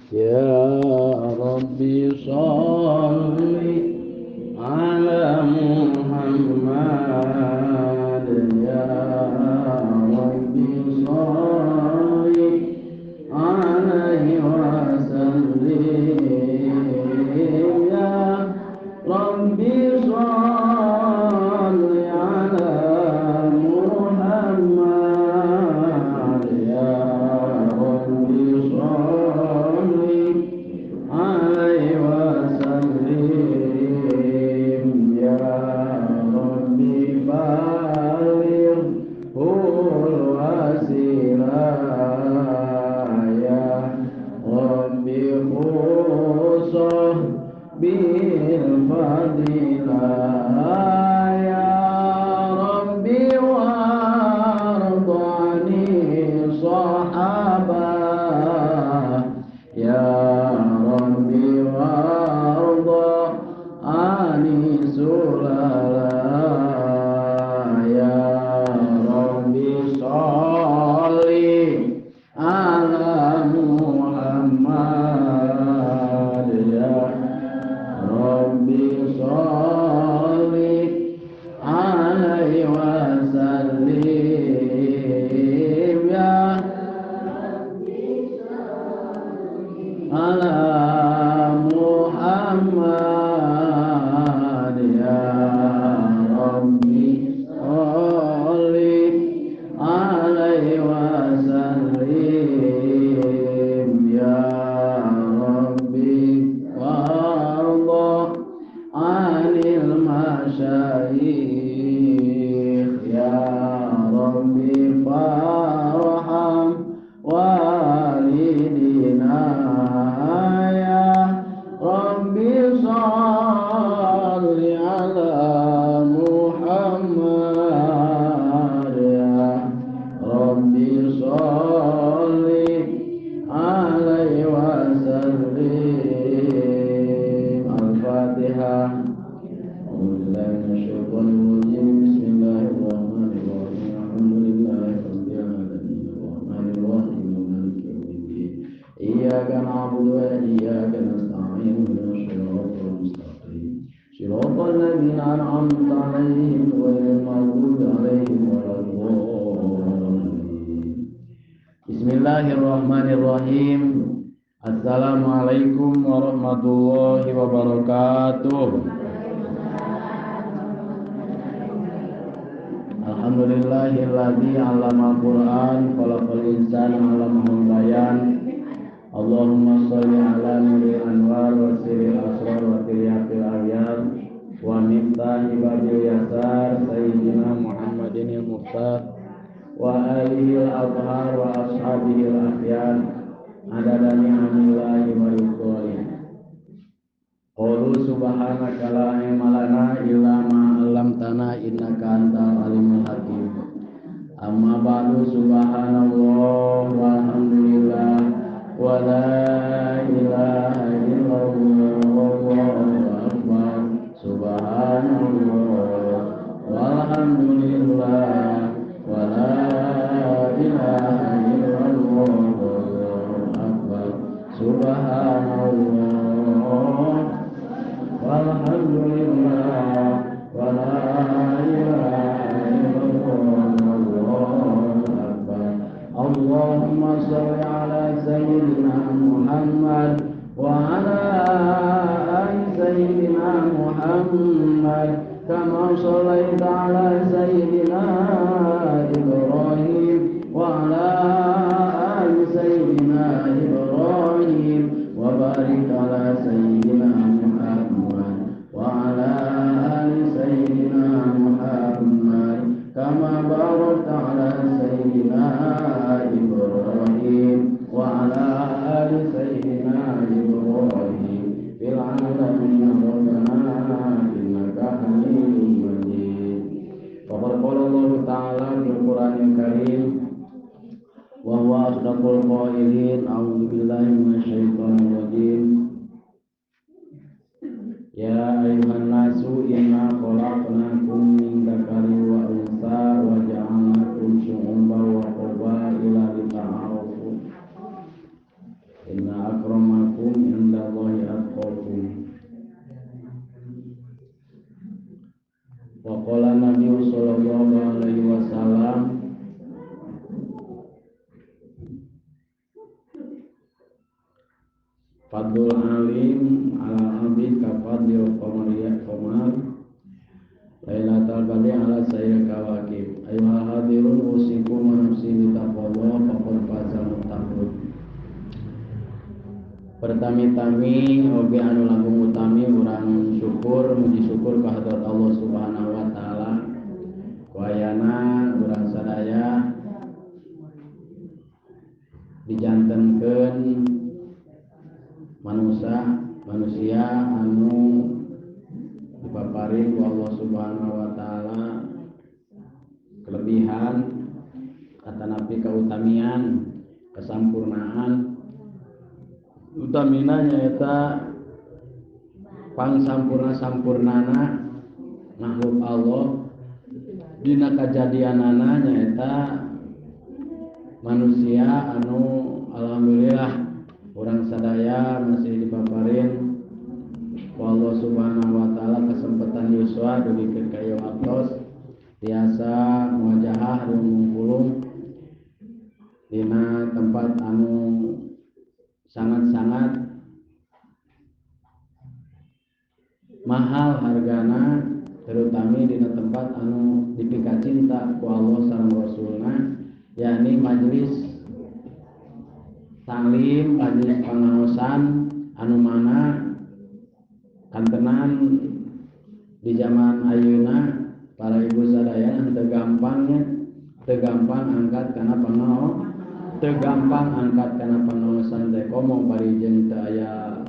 Ya Rabbi salli ala Muhammad. Ya Rabbi salli alaihi wa sallim. Ya Rabbi salli ala Muhammad. Ya Rabbi salli alaihi wa sallim. Ya Rabbi baligh wasilah. Ya Rabbi khusuh bil fadilah. Ya Rabbi wardani sahabah. Ya Rabbi warda ani sulala. Ya Rabbi salli ala Muhammad. Ya Rabbi salli alaihi wa sallim. Ya ala Muhammad. Ya Rabbi salli alaihi wa sallim. Ya Rabbi warda anil masyayikh. Ya Rabbi farham walidina. Ya Rabbi salli ala Muhammad. Ya Rabbi salli alaihi wa sallim. Al-Fatihah. Bismillahirrahmanirrahim. Alhamdulillahi rabbil alamin. Arrahmanirrahim. Maliki yaumiddin. Iyyaka na'budu wa iyyaka nasta'in. Ihdinas siratal mustaqim. Siratal ladzina an'amta 'alaihim ghairil maghdubi 'alaihim waladdallin. Bismillahirrahmanirrahim. Assalamualaikum warahmatullahi wabarakatuh. Alhamdulillahilladzi 'allamal Qur'an, khalaqal insana 'allamahul bayan. Allahumma sholli ala nuril anwar wa sirril asrar wa tiryaqil ahyar wa miftahi babil yasar sayyidina Muhammadin al-mukhtar wa alihi al-athhar wa ashabihi al-akhyar adada ni'amillahi wa ridwani. Qalu subhanaka la ilma lana illa ma 'allamtana innaka antal alimul hakim. Amma ba'du. Subhanallah walhamdulillah wa la ilaha illallah wallahu akbar. Subhanallah walhamdulillah wa la ilaha illallah wallahu akbar. Subhanallah walhamdulillah wa la ilaha illallah wallahu akbar. Allahumma sholli ala sayyidina Muhammad wa ala ali sayyidina Muhammad kama shallaita ala sayyidina Ibrahim wa ala ali sayyidina Ibrahim wa barik ala sayyidina Muhammad wa ala ali sayyidina Muhammad kama barakta ala sayyidina Ibrahim wa ala ali sayyidina Ibrahim fil alamin rabbana innaka Hamidum Majid. Faqad qala Allah ta'ala fil Qur'anil Karim wa huwa asdaqul qailin. A'udzu billahi minasyaitonir rajim. Ya ayyuhan nasu inna khalaqnakum min dzakarin wa untha wa ja'alnakum syu'uban wa qabaila. Fadlul alim ala abid ka fadlil qamariyah qamar Lailatul Badri ala sayyid kawakib. Ayyuhal hadirun usikum wa nafsi bi taqwallah faqad fazal muttaqun. Pertami-tami oge anu langkung utami urang syukur muji syukur ka hadrat Allah Subhanahu wa taala. Wayana urang sadaya dijantenkeun manusia anu dipaparin ku Allah Subhanahu wa taala kelebihan atanapi keutamian kesampurnaan utamina nyaeta pangsampurna-sampurnana makhluk Allah dina kajadianana nyaeta manusia anu alhamdulillah urang sadaya masih dipaparin ku Allah Subhanahu wa taala kesempatan yuswa dugikeun ka ieu waktos tiasa muwajahah rungkulung dina tempat anu sangat-sangat mahal hargana terutama dina tempat anu dipika cinta ku Allah sareng Rasulna yakni majelis taklim, majelis pangaosan anu mana kantenan di zaman ayeuna para ibu sadaya teu gampangnya teu gampang angkat kana pangao teu gampang angkat kana pangaosan teh komo bari jeung teu aya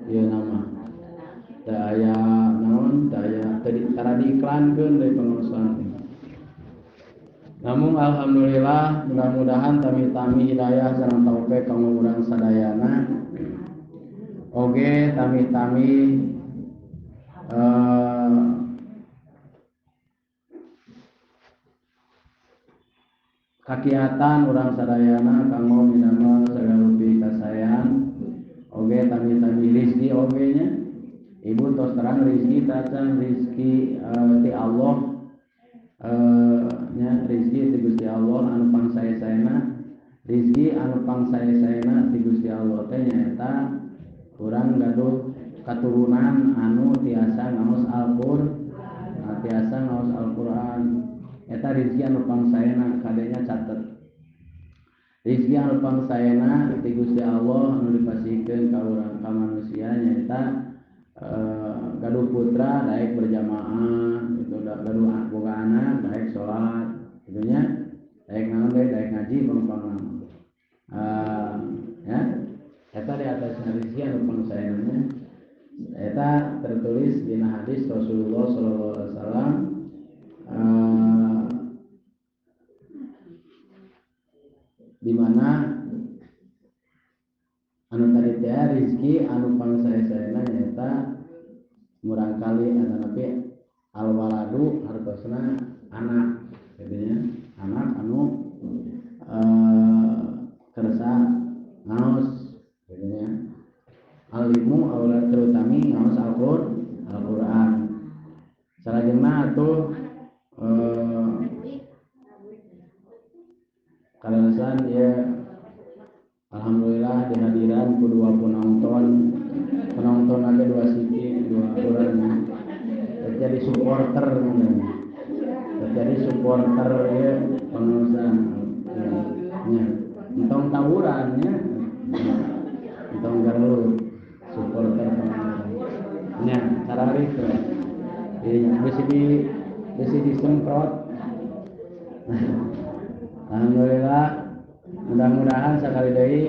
ieu nama teu aya naon teu aya teu tara diiklankeun deui pangaosan. Namun alhamdulillah mudah-mudahan tami-tami hidayah sareng taufik kanggo urang sadayana. Oge tami-tami kakiatan urang sadayana kanggo midamel sagarupi kasayan. Oge tami-tami rizki oge nya. Ibu tos terang rizki tacan rizki ti Allah. Nya rizki ti Gusti Allah anu pangsae-saena rizki anu pangsae-saena ti Gusti Allah teh nyaeta urang gaduh katurunan anu tiasa ngaos Al-Qur'an tiasa ngaos Al-Qur'an eta rizki anu pangsaena kadenya catet rizki anu pangsaena ti Gusti Allah anu dipasihkeun ka urang ka manusia nyaeta gaduh putra daek berjamaah itu gaduh boga anak daek salat kitu nya daek naon deui daek ngaji pang-pang ya eta di atas rizki anu pangsaenana eta tertulis dina hadis Rasulullah sallallahu alaihi wasallam di mana anu tadi teh rizki anu pangsae-saena nyaeta murangkali atanapi alwaladu hartosna anak kitu nya anak anu kersa ngaos kitu nya alimu aula terutami ngaos Al-Qur'an salajengna atuh kaleresan ieu alhamdulillah dihadiran ku dua penonton ada dua siki dua orang terjadi supporter terjadi supporter ya pengurusan ya entong tawurannya entong garlu supporter pengurusan ya cara itu iya besi disemprot. Alhamdulillah mudah-mudahan sakali deui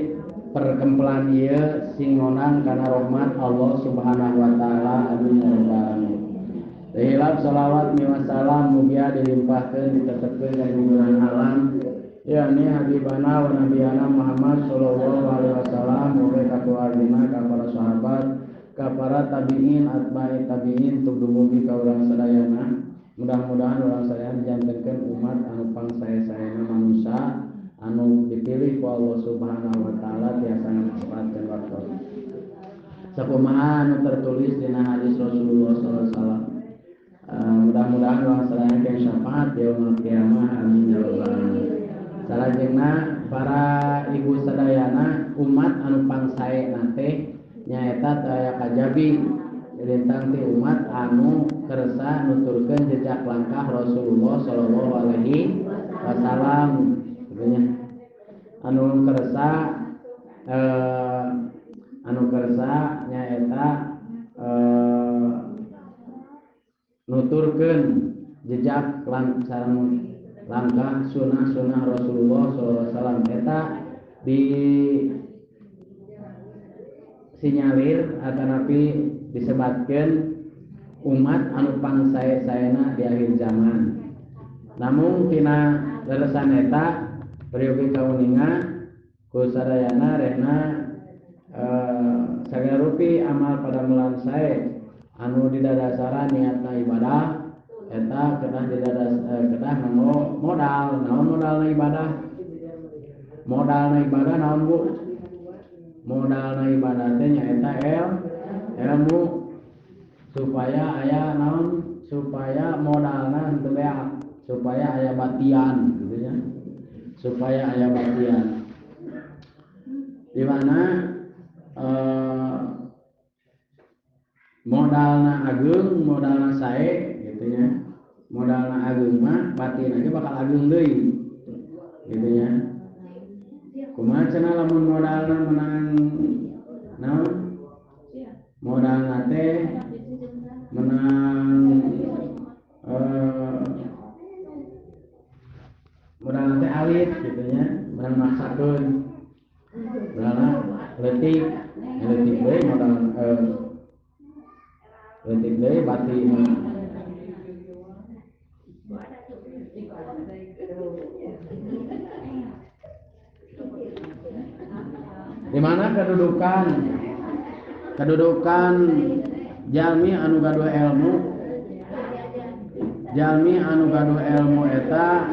perkempelan ieu sing ngonang kana rahmat Allah Subhanahu wa taala amin ya rabbal alamin. Hilap salawat miwa salam mugia dilimpahkeun ditetepkeun ka junjungan alam yakni habibana wa nabiyana Muhammad sallallahu alaihi wasallam mugi ka keluargana ka para sahabat ka para tabiin atba'i tabiin tug dumugi ka urang sadayana. Mudah-mudahan urang sadayana dijantenkeun umat anu pangsae-saena manusia anu dipilih ku Allah Subhanahu wa taala tiasa ngamanfaatkeun waktu. Sakumaha anu tertulis dina hadis Rasulullah sallallahu alaihi wasallam. Mudah-mudahan urang sadayana keng syafaat yaumul kiamah amin ya rabbal alamin. Salajengna para ibu sadayana umat anu pangsa pangsaena teh nyaeta teu aya kajabi lintang ti umat anu kersa nuturkeun jejak langkah Rasulullah sallallahu alaihi wasallam gitu nya. Anu kersa nyaeta nuturkeun jejak langkah sunah-sunah Rasulullah sallallahu alaihi wasallam eta di sinyalir atanapi disebatkeun umat anu pangsae-saena di akhir zaman. Namun tina leresan eta peryogi kauninga ku sadayana rehna sagala rupi amal padamelan sae anu didadasaran niatna ibadah eta kedah didadas kedah nganggo modal. Naon modalna ibadah? Modalna ibadah naon Bu? Modalna ibadah teh nyaeta ilmu supaya aya naon, supaya modalna henteu beak, supaya aya batian gitu nya, supaya aya batian di mana modalna ageung, modalna sae gitu nya. Modalna ageung mah batin aja bakal ageung deui gitu nya. Kumaha cenah lamun modalna menang naon? Modalna teh menang modalna teh alit gitu nya, menang maksakeun. Modalna leutik, leutik deui modal leutik deui batin. Di mana kedudukan jalmi anu gaduh ilmu, jalmi anu gaduh ilmu eta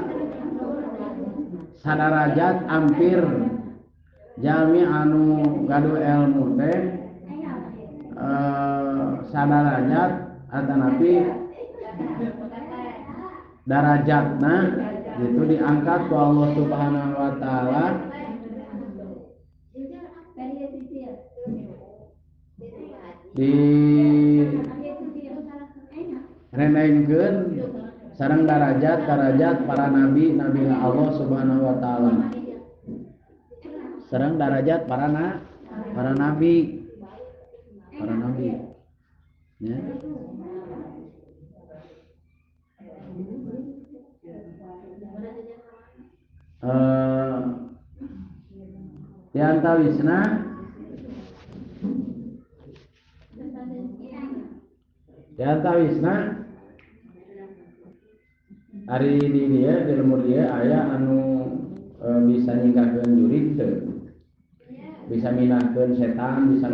sadarajat ampir jalmi anu gaduh ilmu teh sadarajat atanapi darajatna itu diangkat ku Allah Subhanahu wa taala di renengkeun sareng darajat para nabi nabi Allah Subhanahu wa taala, sareng darajat para nabi ya. Di antawisna ari di dieu di lemur dieu aya anu bisa nyingkahkeun jurig teu, bisa minahkeun setan, bisa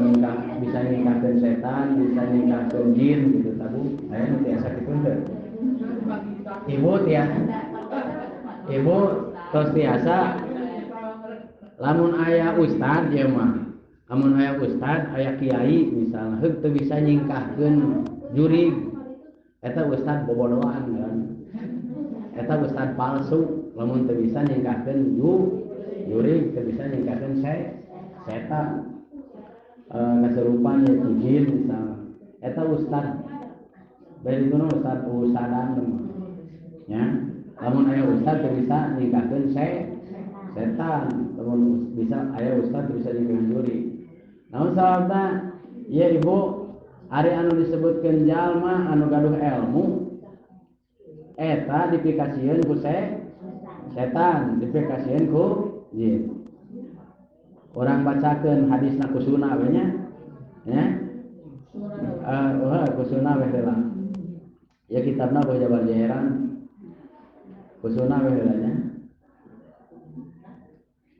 nyingkahkeun setan, bisa nyingkahkeun jin gitu tabu aya nu tiasa kitu teu? Ibu tiasa, ibu tos tiasa lamun aya ustad ieu mah, lamun aya ustad aya kiai misalna heuh teu bisa nyingkahkeun jurig eta ustad bobodoan kan, eta ustad palsu lamun teu bisa nyingkahkeun jurig, teu bisa nyingkahkeun setan, kasurupan ya jin misalna eta ustad bari dituna ustad ustadan nya. Lamun aya ustad teu bisa nyingkahkeun setan, lamun bisa aya ustad teu bisa nyingkahkeun jurig. Naon sababna? Ieu ibu ari anu disebutkeun jalma anu gaduh ilmu eta dipikasieun ku setan, dipikasieun ku jin. Urang bacakeun hadisna ku sunah we nya. Nya. Ku sunah we heula. Ya kitabna boh Jabar Jaheran. Ku sunah we heula nya.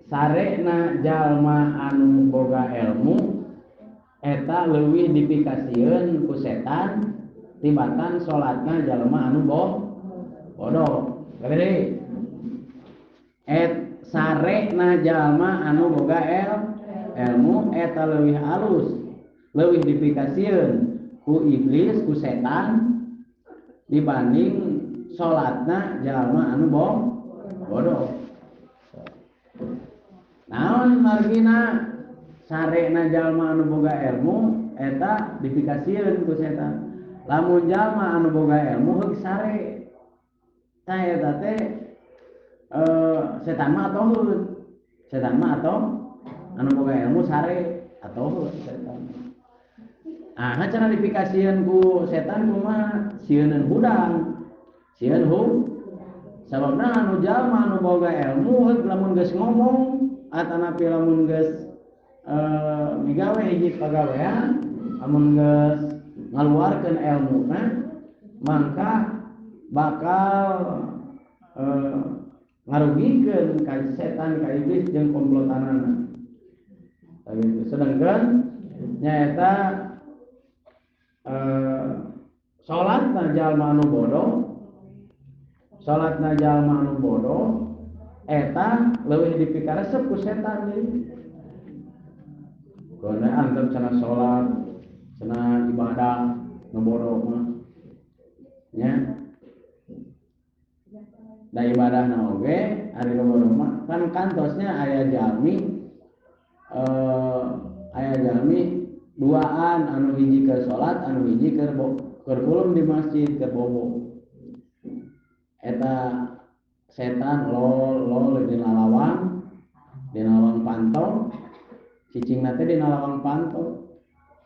Sarena jalma anu boga ilmu eta leuwih dipikasieun ku setan tibatan salatna jalma anu bodoh. Gede. Et sarena jalma anu boga ilmu eta leuwih alus, leuwih dipikasieun ku iblis, ku setan dibanding salatna jalma anu bodoh. Naon margina Sarena jalma anu boga ilmu eta dipikasieun ku setan. Lamun jalma anu boga ilmu heug sare. Tah eta teh setan mah atoheun. Setan mah atau anu boga ilmu sare atoheun setan. Ah, cara dipikasieun ku setan kumaha? Sieuneun hudang. Sieun hu. Sababna anu jalma anu boga ilmu heug lamun geus ngomong atanapi lamun geus migawe hiji pagawean, lamun geus ngaluarkeun elmuna mangka bakal ngarugikeun ka setan ka iblis jeung komplotanana. Gitu. Sedangkan nyaeta salatna jalma anu bodoh, salatna jalma anu bodoh eta leuwih dipikaresep ku setan deui. Karena antep cenah salat, cenah ibadah nu bodoh mah. Nya. Da ibadahna oge ari nu bodoh mah kan kantosnya aya jalmi aya jalmi duaan anu hiji keur salat, anu hiji keur kulum di masjid keur bobo. Eta setan lol lol dina lawang panto, cicingna teh dina lawang panto.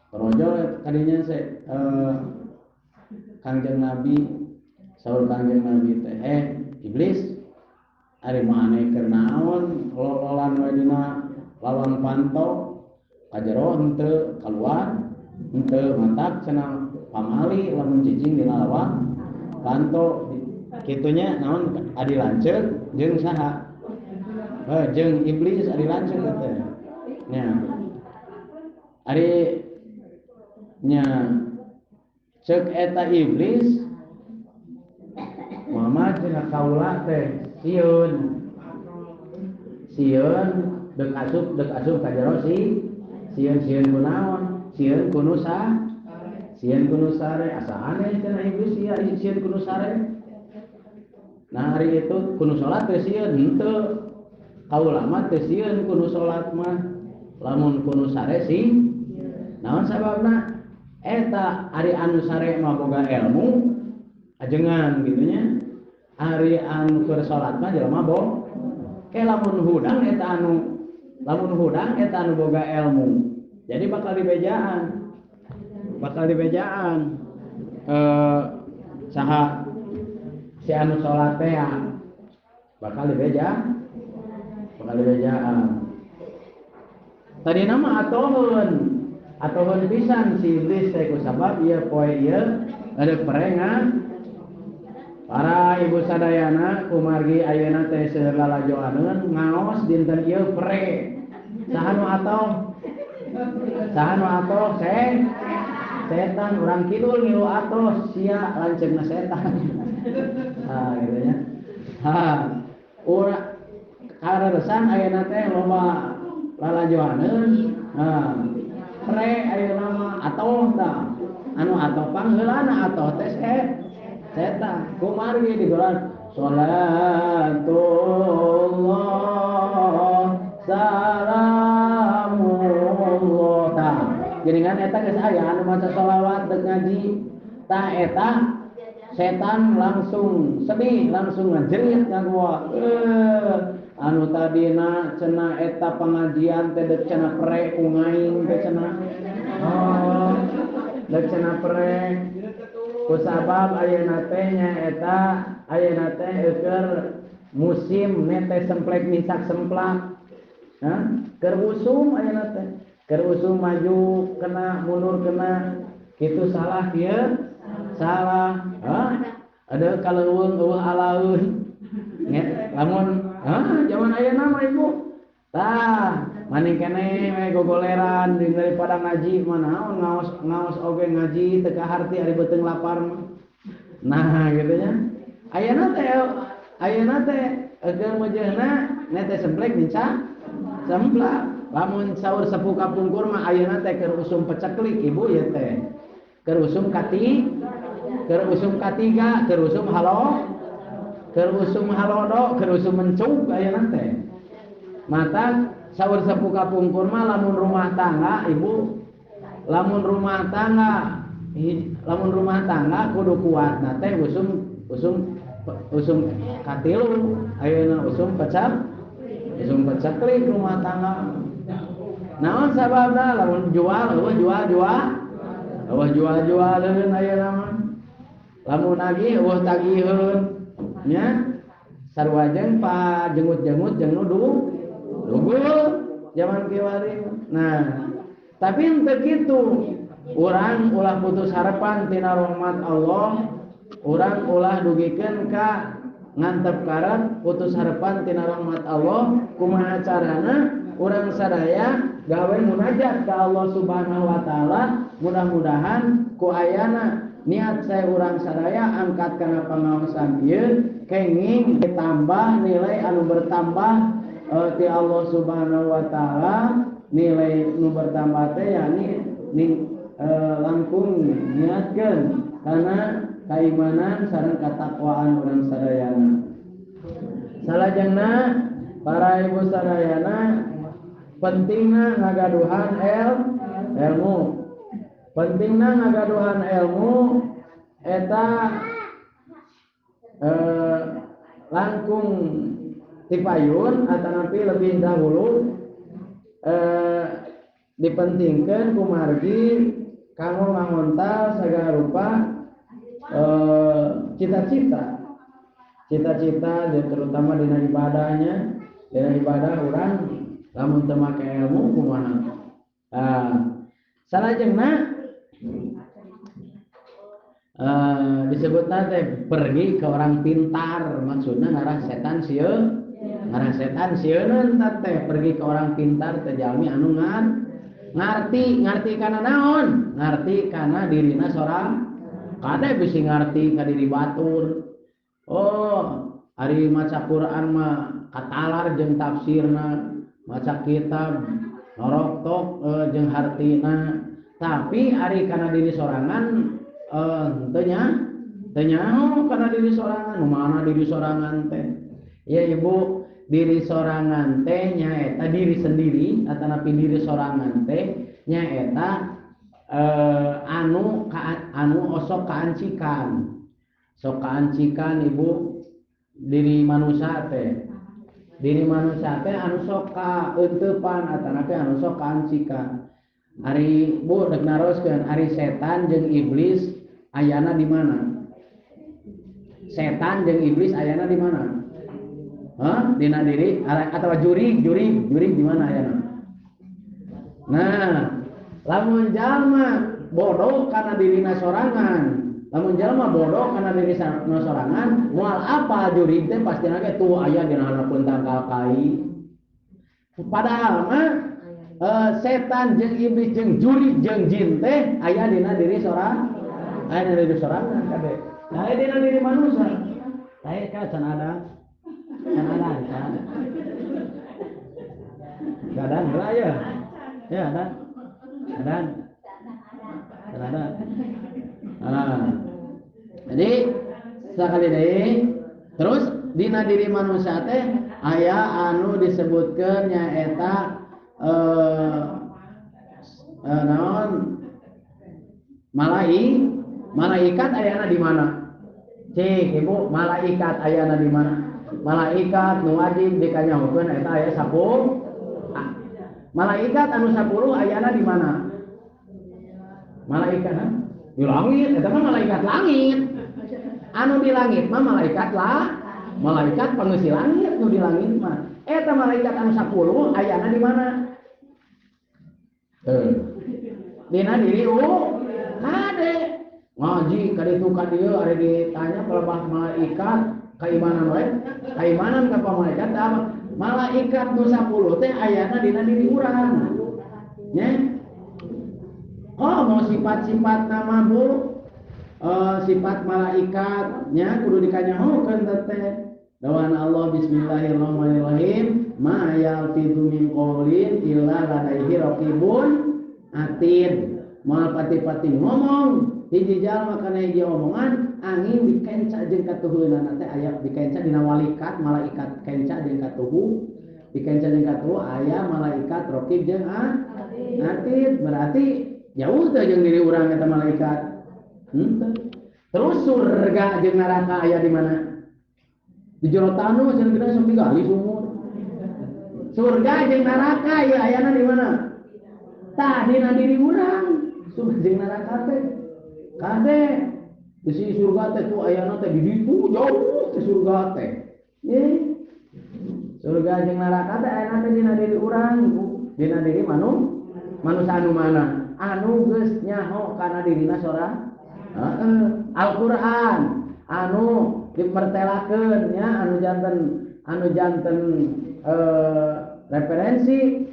Torojol kadinya Kangjeng Nabi, saur Kangjeng Nabi teh, iblis, ari maneh keur naon lol-lolan we dina lawang panto, kajero henteu kaluar, henteu matak cenah pamali lamun cicing dina lawang panto. Kitunya naon adi lanceuk jeung saha? Jeung iblis adi lanceuk teh. Nya. Ari nya ceuk eta iblis mama cenah kaula teh sieun. Sieun deuk asup ka jero si sieun-sieun kunaon? Sieun ku nu sieun ku nu sare. Asa aneh cenah iblis sia sieun ku nu sare. Nah hari itu kudu salat teh sieun henteu. Kaula mah teh sieun kudu salat mah. Lamun kudu sare sih naon sababna? Eta ari anu sare mah boga ilmu ajengan kitu nya. Ari anu keur salat mah jelema bo. Ke lamun hudang eta anu lamun hudang eta anu boga ilmu. Jadi bakal dibejaan. Bakal dibejaan. Saha si anu salat teh bakal dibeja, bakal dibejaan. Tadi nama atoheun pisan si iblis teh kusabab ieu poe ieu ada perengan. Para ibu sadayana kumargi ayeuna teh seueur lalajoaneun ngaos dinten ieu pre. Saha nu atoh? Saha nu atoh? Setan urang kidul ngilu atoh sia lanceukna setan. Ha gitu nya. Ha urang kareresan ayeuna teh loba lalajoaneun. Ha pre ayeuna mah atoh tah. Anu atoh pangheulana atoh teh setan. Kumargi digoran salatullah salamullah tah. Geuningan eta geus aya anu maca sholawat deuk ngaji. Tah eta setan langsung sedih, langsung ngajerit ngagoa. Anu tadina cenah eta pengajian teh deuk cenah pre ku ngaing teh cenah. Oh, deuk cenah pre. Kusabab ayeuna teh nya eta ayeuna teh keur musim nete semplek minsak semplak. Hah? Keur usum ayeuna teh. Keur usum maju kena mundur kena kitu salah kieu salah. Hah? Ada kaleuweung eueuh alaeun. Lamun hah zaman ayeuna mah ibu. Tah, maning keneh we gogoleran jeung daripada ngaji mah naon ngaos oge ngaji teu kaharti ari beuteung lapar mah. Nah, kitu nya. Ayeuna teh keur meujeuhna nete semplek minca semplak. Lamun saur sepuh kapungkur mah ayeuna teh keur usum peceklik ibu ieu teh. Keur usum kati, keur usum katiga, keur usum halo, keur usum halodo, keur usum mencuk ayeuna teh. Mata Saur sepuh kapungkur mah lamun rumah tangga ibu, lamun rumah tangga, lamun rumah tangga kudu kuat na teh usum usum usum katilu, ayeuna usum pecah, usum peceklik rumah tangga. Naon sababna lamun jual eueuh jual-jual, eueuh jual-jualeun ayeuna mah. Lamun nagih eueuh tagiheun nya. Sarua jeung pa jengut-jengut jeung nu dugul zaman kiwari. Nah, tapi henteu kitu. Urang ulah putus harapan tina rahmat Allah, urang ulah dugikeun ka ngantep karet putus harapan tina rahmat Allah. Kumaha carana urang sadaya gawe munajat ka Allah Subhanahu wa taala, mudah-mudahan ku ayana niat saya urang sadaya angkat kana pangaosan ieu kenging ditambah nilai anu bertambah ti Allah Subhanahu wa taala. Nilai nu bertambah teh yakni langkung niatkeun kana keimanan sareng katakwaan urang sadayana. Salajengna para ibu sadayana pentingna ngagaduhan ilmu. Pentingna ngagaduhan ilmu eta langkung tipayun atanapi lebih dahulu dipentingkeun kumargi kanggo ngangontal sagala rupa cita-cita. Cita-cita terutama dina ibadahnya, dina ibadah urang lamun teu make ilmu kumaha. Salajengna disebutna teh pergi ke orang pintar, maksudna ngarah setan sieun, ngarah setan sieuneun teh pergi ke orang pintar teh jalmi anu ngarti, ngarti kana naon? Ngarti kana dirina sorang. Kade bisi ngarti ka diri batur. Oh, ari maca Quran mah katalar jeung tafsirna, maca kitab noroktok jeung hartina. Tapi ari kana diri sorangan teu nya, teu nyaho kana diri sorangan, nu mana diri sorangan teh? Ya ibu, diri sorangan teh nyaeta diri sendiri atanapi diri sorangan teh nyaeta anu anu osok kaancikan. Sok kaancikan ibu diri manusia teh. Diri manusia teh anu sok kaeuteupan atanapi anu sok kaancikan. Ari bu dek naroskeun ari setan jeung iblis ayana di mana? Setan jeung iblis ayana di mana? Hah? Dina diri atau jurig, jurig, jurig di mana ayana? Nah, lamun jalma bodoh kana dirina sorangan, lamun jalma bodoh kana dirina sorangan, moal apa jurig teh pastina ge tuh aya dina handapeun tangkal kai. Padahal mah setan jeung iblis jeung jurig jeung jin teh aya dina diri sorang, aya dina diri sorangan kabeh. Nah, aya dina diri manusia. Teh ka can ada. Can ada can. Gadan heula ya. Ya, ada. Ada. Ada. Ah. Jadi sakali deui terus dina diri manusia teh aya anu disebutkeun nyaeta naon malaikat ayana di mana? Cik ibu, malaikat ayana di mana? Malaikat nu wajib dikanyahokeun eta aya 10. Malaikat anu 10 ayana di mana? Malaikat ha? Di langit, eta mah malaikat langit. Anu di langit mah malaikat lah, malaikat pangeusi langit nu di langit mah. Eta malaikat anu 10 ayana di mana? Dina diri kade ngaji ka ditu ka dieu ari ditanya pelebah malaikat kaimanan we, kaimanan ka malaikat apa? Malaikat nu 10 teh ayana dina diri urang. Nya. Oh, mau sifat-sifat nama bu, sifat malaikat nya kudu dikanyahokeun teh. Dawan Allah bismillahirrahmanirrahim, ma yalfidhu min qawlin illa ladaihi raqibun atid. Moal pati-pati ngomong hiji jalma kana hiji omongan angin dikenca jeung katuhueunana teh aya dikenca dina walikat malaikat kenca jeung katuhu Di kenca jeung katuhu aya malaikat raqib jeung atid. Berarti jauh teh jeung diri urang eta malaikat. Henteu. Terus surga jeung neraka aya di mana? Di jero tanu cenah kita sok digali sumur. Surga jeung neraka ieu ayana di mana? Tah dina diri urang. Surga jeung neraka teh. Kade bisi surga teh tuh ayana teh di ditu jauh teh surga teh. Ye. Surga jeung neraka teh ayana teh dina diri urang, dina diri manusia anu mana? Anu geus nyaho kana dirina sorang. Heeh, Al-Qur'an anu dipertelakeun nya anu janten referensi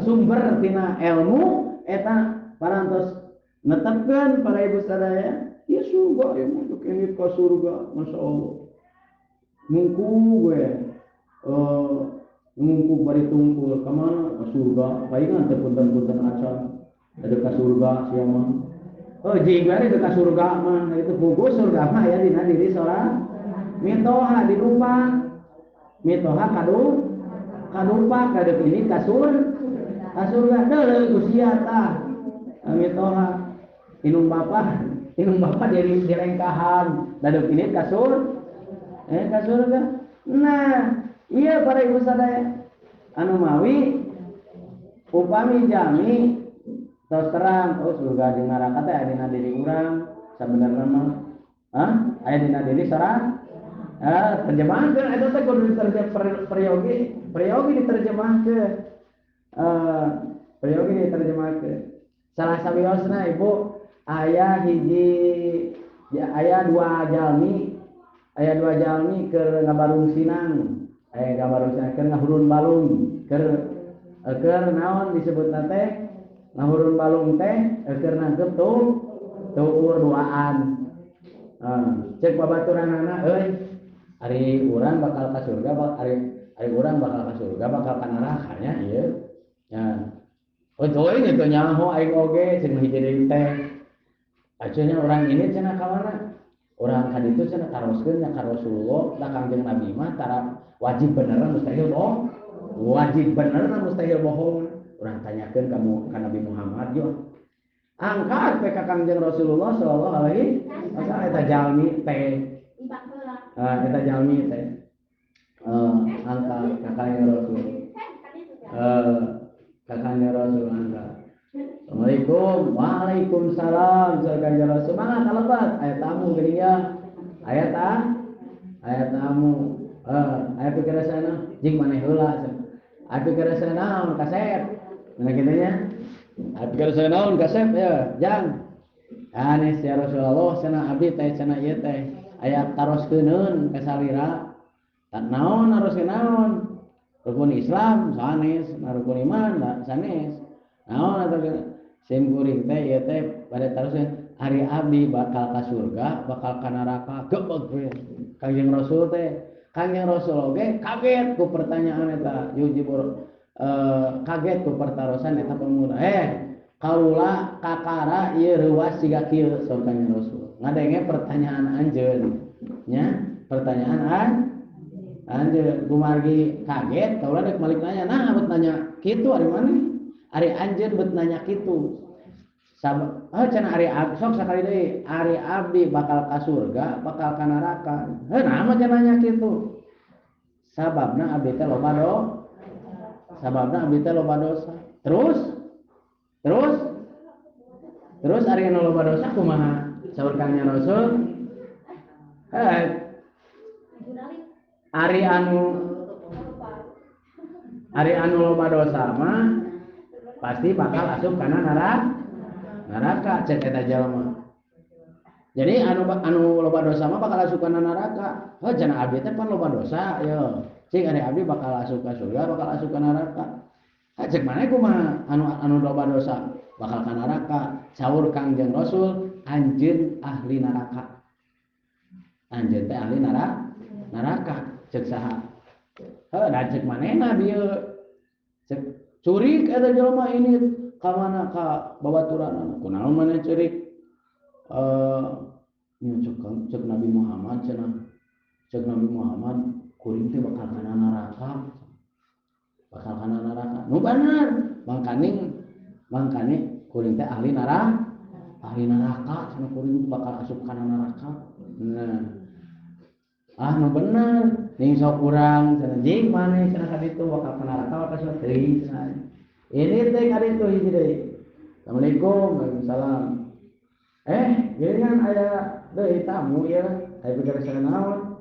sumber tina ilmu eta parantos netepkeun para ibu sadaya ya surga ya masuk ini ke surga masyaallah mungku gue mungku bari tungkul ka mana ke surga palingan teh punten-punten acan ada ka surga sia mah. Oh jika itu ka surga mah itu buku surga mah ya dina diri sorang mitoha dilupa mitoha kadupa kadeup ini kasur kasurga deuleu usia tah mitoha inung bapak dari direngkahan dadeup ini kasur kasurga. Nah iya para ibu sadaya anu mawi upami jami terus terang, oh surga jeung neraka teh aya dina diri urang sabenerna mah. Hah? Aya dina diri sorang? Terjemahkeun eta teh kudu diterjemah peryogi diterjemahkeun. Peryogi diterjemahkeun. Salah sawiosna ibu aya hiji ya, aya dua jalmi keur ngabarung sinang. Aya ngabarung sinang keur ngahurun balung, keur naon disebutna teh? Ngahurun balung teh keur nangkep tuur duaan. Cek babaturanana euy ari urang bakal ka surga ari urang bakal ka surga bakal ka neraka nya ieu. Nya. Oh teuing eta nyaho aing oge cenah hiji deui teh. Acunya urang ini cenah ka mana? Urang ka ditu cenah taroskeun nya ka Rasulullah, da Kangjeng Nabi mah tara wajib beneran mustahil bohong. Wajib beneran mustahil bohong. Urang tanyakeun kamu ka Nabi Muhammad yo. Angkat we ka Kangjeng Rasulullah sallallahu alaihi wasallam eta jalmi teh. Eta jalmi teh. Angkat ka Kangjeng Rasul. Ka Kangjeng Rasul angkat. Assalamualaikum. Waalaikumsalam. Saur Kangjeng Rasul. Mangga kalebat aya tamu geuning ya. Aya aya tamu. Aya pikirasana jeung maneh heula. Aya pikirasana naon kasep. Nah kitu nya. Aya pikirasana naon kasep ya, jang. Anes ya Rasulullah cenah abdi teh cenah ieu teh aya taroskeun ka salira. Naon harus naon? Rukun Islam sanes, rukun iman sanes. Naon atuh sim kuring teh ieu teh bade taroskeun ari abdi bakal ka surga, bakal ka neraka. Gebeg we. Kangjeng Rasul teh, Kangjeng Rasul oge kaget ku pertanyaan eta yujibur kaget ku pertarosan eta pemuda. Kaula kakara ieu reuas siga kieu saur Kangjeng Rasul. Ngadenge pertanyaan anjeun nya, pertanyaan anjeun kumargi kaget kaula dek malik nanya, nah bet nanya kitu ari maneh? Ari anjeun bet nanya kitu. Cenah ari abdi sok sakali deui, ari abdi bakal ka surga, bakal ka neraka. Heuh naha mah cenah nanya kitu? Sababna abdi teh loba dosa. Sababna abdi teh loba dosa. Terus ari anu loba dosa kumaha? Saur Kangjeng Rasul. Ari anu loba dosa mah pasti bakal asup kana neraka cek eta jalma. Jadi anu loba dosa mah bakal asup kana neraka. Heuh cenah abdi teh pan loba dosa ye. Cik ari abdi bakal asup ka surga, bakal asup ka neraka. Ha cek maneh kumaha anu loba dosa bakal ka neraka. Saur Kangjeng Rasul anjeun ahli neraka. Anjeun teh ahli neraka cek saha? Heuh da cek manehna dieu. Cek curik eta jelema ini ka mana ka babaturanna. Kunaon maneh curik? Cek Nabi Muhammad cenah. Cek Nabi Muhammad kuring teh bakal kana neraka. Bakal kana neraka. Nu bener, mangkaning kuring teh ahli neraka. Ahli neraka cenah kuring bakal asup kana neraka. Nah. Ah nu bener, ning sok urang cenah jing maneh cenah ka ditu bakal kana neraka bakal asup teuing cenah. Ini teh ka ditu hiji deui. Assalamualaikum, waalaikumsalam. Geuningan aya deui tamu ieu, aya pikir naon?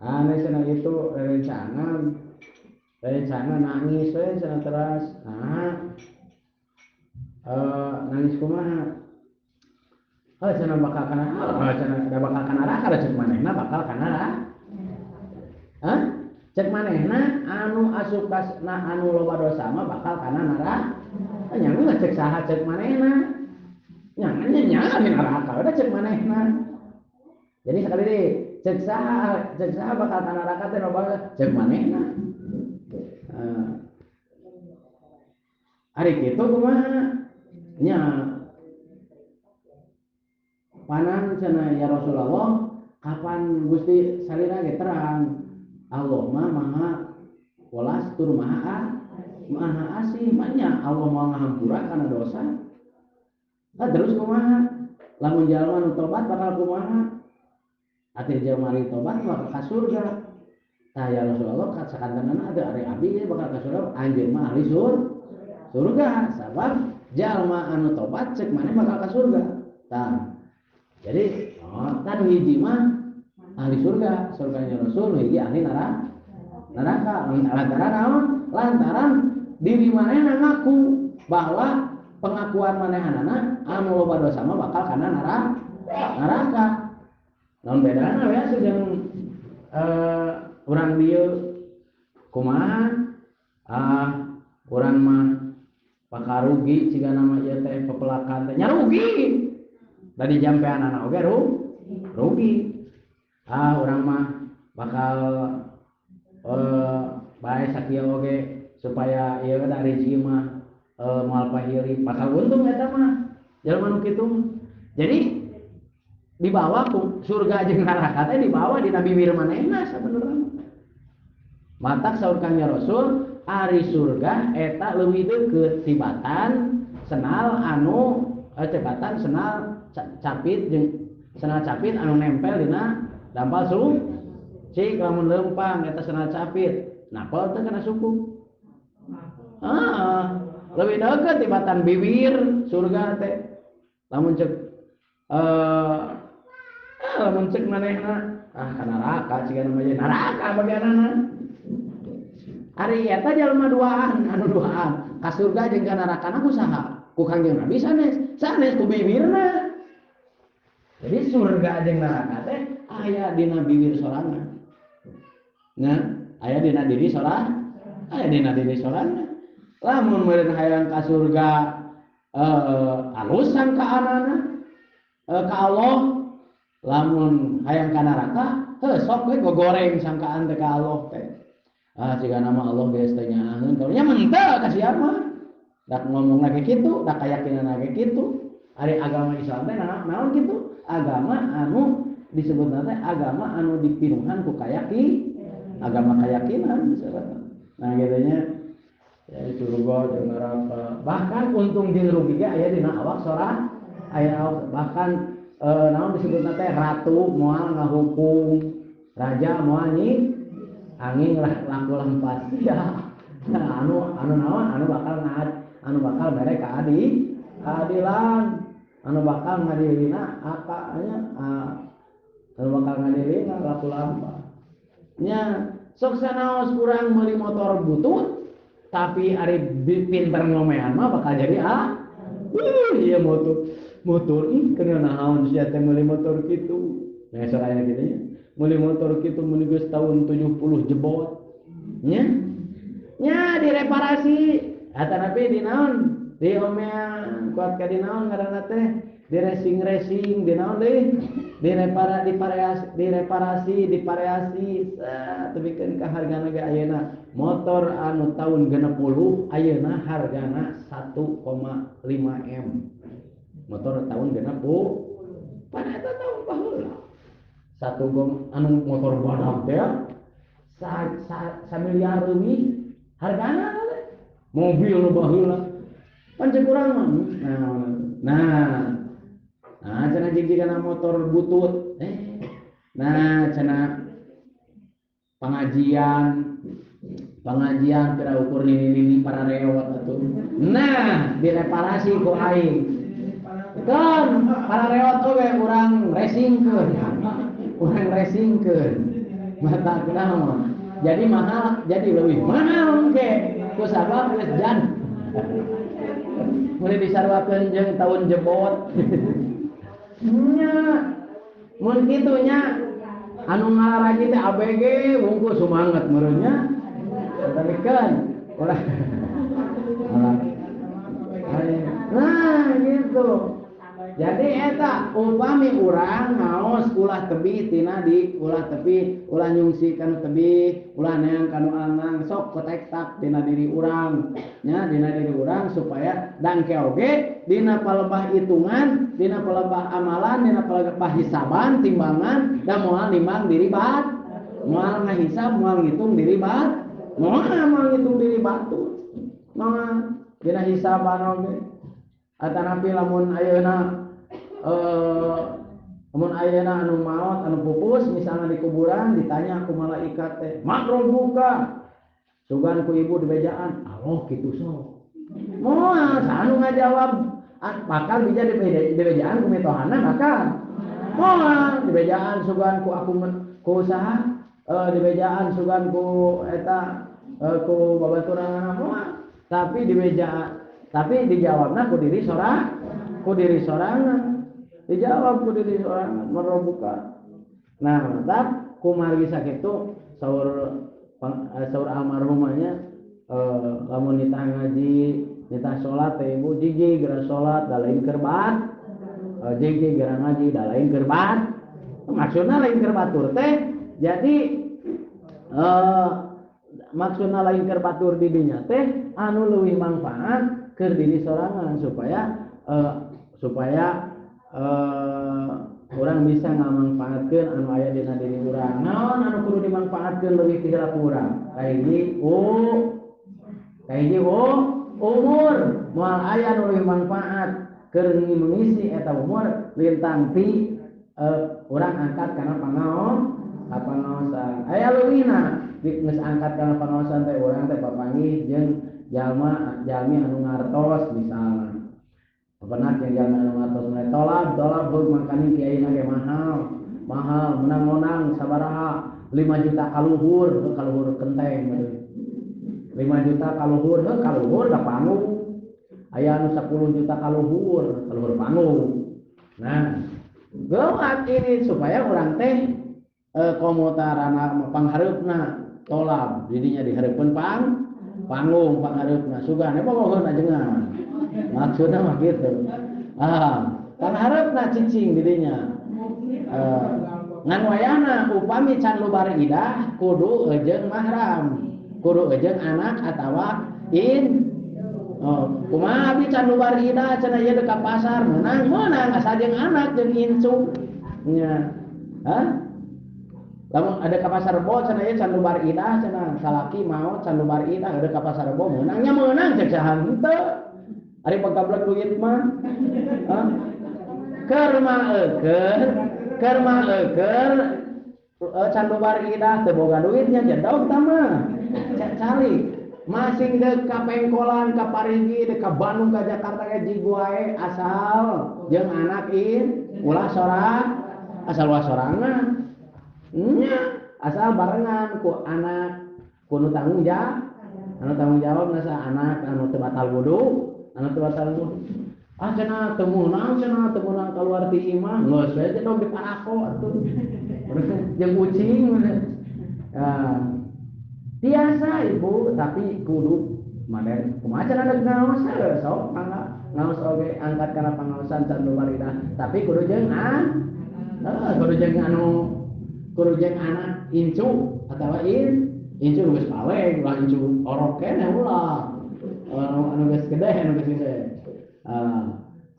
Aneh cenah itu rerencangan. Rerencangan nangis we cenah teras. Nah. Nangis kumaha? Heuh cenah bakal kana cenah da bakal kana neraka cek manehna bakal kana neraka. Hah? Cek manehna anu asup ka na anu loba dosa mah bakal kana neraka. Nya geus cek saha cek manehna. Nya nya neraka udah cek manehna. Jadi sekali deui cek saha bakal kana neraka teh loba cek manehna. Ari kitu kumaha? Nya panan cenah ya Rasulullah kapan Gusti salira ge terang Allah mah maha welas tur maha asih mah Allah moal ngahampura kana dosa. Nah, terus kumaha? Lamun jalma nu tobat bakal kumaha? Ati jalma ari tobat bakal ka surga. Tah ya Rasulullah sakantenan ada ari abdi bakal ka surga anjeun mah ahli surga sabab jalma anu tobat cek maneh bakal ka surga. Tah. Jadi, kan hiji mah ahli surga, surganya Rasul hiji ahli neraka. Lantaran naon? Lantaran diri manehna ngaku bahwa pengakuan manehanana anu loba dosa mah bakal kana neraka. Naon bedana we jeung urang dieu kumaha? Urang mah bakal rugi cigana mah ieu teh pepelakan teh nya rugi. Tadi jampeanana oge rugi. Ah urang mah bakal bae sakieu oge supaya ieu da rezeki mah moal pahili bakal untung eta mah jalma nu kitu. Jadi dibawa ku surga jeung neraka teh dibawa dina bibir manehna sabenerna. Matak saur Kangjeng Rasul ari surga eta leuwih deukeut tibatan senal anu tibatan senal capit jeung senal capit anu nempel dina dampal cik lamun leumpang eta senal capit napel teh kana suku. Leuwih deukeut tibatan bibir surga teh lamun cek lamun cek manehna ka neraka cigana mah neraka bagianana. Ari eta jalma duaan anu duaan ka surga jeung ka nerakana ku saha? Ku Kangjeng Nabi sanes, sanes ku bibirna. Jadi surga jeung neraka teh aya dina bibir sorangan. Nah, aya dina diri sorangan, aya dina diri sorangan. Lamun meureun hayang ka surga alus sangkaanana ka Allah, lamun hayang ka neraka heuh sok we gogoreng sangkaan teh ka Allah teh. Ah cigana mah Allah geus teh nyaaheun karunya menteu ka sia mah. Dak ngomong lagi kitu, dak kayakinan lagi kitu. Ari agama Islam teh naon kitu? Agama anu disebutna teh agama anu dipinuhan ku kayaki, agama kayakinan disebutna. Nah gitunya ya surga jeung neraka. Bahkan untung jeung rugi ge aya dina awak sorang, aya awak bahkan naon disebutna teh ratu moal ngahukum, raja moal nyi angin lah laku lampas. Ya. Nah, anu naon anu bakal ngad anu bakal mere keadilan, anu bakal ngadilina apa nya anu bakal ngadilina laku lampas. Nya sok sanaos kurang meuli motor butut tapi ari pinter ngomean mah bakal jadi iya motor ih kena naon sia teh meuli motor kitu. Nah soraya kitu nya meuli motor kitu meuni geus tahun 70 jebot. Nya nya direparasi eta tapi di naon di omean kuat ka di naon ngaranna teh di racing-racing di naon deui direparasi dipareasi tebikeun ka hargana ge ayeuna motor anu tahun 60 ayeuna hargana 1,5 M motor tahun 60 pada eta tahun baheula satu gom anu motor badak teh sa miliar leuwih hargana Mobil nu baheula. Pan cek urang mah. Nah. Nah, cenah jig-jigana motor butut. Nah, cenah pengajian kira ukur nini-nini para reot atuh. Nah, direparasi ku aing. Kan para reot oge urang racingkeun. Urang racingkeun. Mata kunaon. Jadi mahal, jadi leuwih mahal engke. Ku sabab geus jan. Mulai disarwakeun jeung tahun jebot. Nya. Mun kitu nya anu ngalaraji teh ABG wungkul sumanget meureun nya. Tapi kan ulah. Nah, gitu. Jadi eta upami urang ngaos ulah tebih tina di ulah tepi ulah nyungsi kanu tebih ulah neang kanu angang sok kotek tak dina diri urang nya dina diri urang supaya dangke oge dina palebah hitungan dina palebah amalan dina palebah hisaban timbangan da moal nimbang diri bat moal ngahisab moal ngitung diri bat moal ngitung diri batu moal dina hisaban oge atanapi lamun ayeuna lamun ayeuna anu maot anu pupus misalnya di kuburan ditanya ku malaikat teh makrobuka sugan ku ibu dibejaan Allah kitu sok moal anu ngajawab bakal bija dibejaan ku mitohana maka moal dibejaan sugan ku aku ku saha dibejaan sugan ku eta ku babaturanana moal tapi dibejaan tapi dijawabna ku diri sorang ku diri sorangan dijawab ku diri sorangan merobuka. Nah, mantap kumargi sakitu saur saur almarhumanya lamun nitah ngaji, nitah salat teh ibu jigi geura salat da lain keur bat. Jigi geura ngaji da lain keur bat. Maksudna lain keur batur teh jadi maksudna lain keur batur di dinya teh anu leuwih manfaat keur diri sorangan supaya supaya orang bisa ngamanfaatkeun anu aya dina diri urang. Naon anu kudu dimanfaatkeun leuwih ti heula ku urang? Kahiji umur moal aya nu leuwih manfaat keur mengisi eta umur lintang ti urang angkat kana pangaosan. Aya leuwihna geus angkat kana pangaosan teh urang teh papanggih jeung jalma jalmi anu ngartos misalna. Pernah yang jalan anu ngartos mulai tolab beug mangkaning kiai ge mahal. Mahal menang-menang sabaraha 5 juta kaluhur, kaluhur kenteng meureun. 5 juta kaluhur, heuh kaluhur da panggung. Aya anu 10 juta kaluhur, kaluhur panggung. Nah, geuat ini supaya urang teh komotarana panghareupna tolab didinya dihareupeun panggung panghareupna sugan bogoheun ajengan. Maksudna mah kitu. Ah, panghareupna cicing didinya. Ngan wayahna upami can lubar idah kudu jeung mahram. Kudu jeung anak atawa in. Oh, kumaha abdi can lubar idah cenah ieu deuk ka pasar meunang asal jeung anak jeung incu. Nya. Hah? Lamun ada ka pasar Rebo cenah ieu can lubar idah cenah salaki maot can lubar idah ada ka pasar Rebo meunang nya meunang cek saha henteu. Ari pagablek duit mah. Hah? Keur mah eukeun can lubar idah teu boga duitnya jedog tah mah. Cari masing deuk ka Pengkolan ka Parigi deuk ka Bandung ka Jakarta ge jig wae asal jeung anak in ulah sorang asal ulah sorangan. Nya asal barengan ku anak ku nu tanggung jawab anu tanggung jawab nasa anak anu teu batal wudu anu teu batal wudu ah cenah teu meunang kaluar ti imah geus we jedog di parako atuh jeung ucing ah tiasa ibu tapi kudu mader kumaha cenah deuk ngaos sok mangga ngaos oge angkat kana pangaosan can lubar idah tapi kudu jeung kudu jeung anu kudu jeung anak incu atawa incu geus baleg ulah incu orok keneh ulah anu geus gede anu geus gede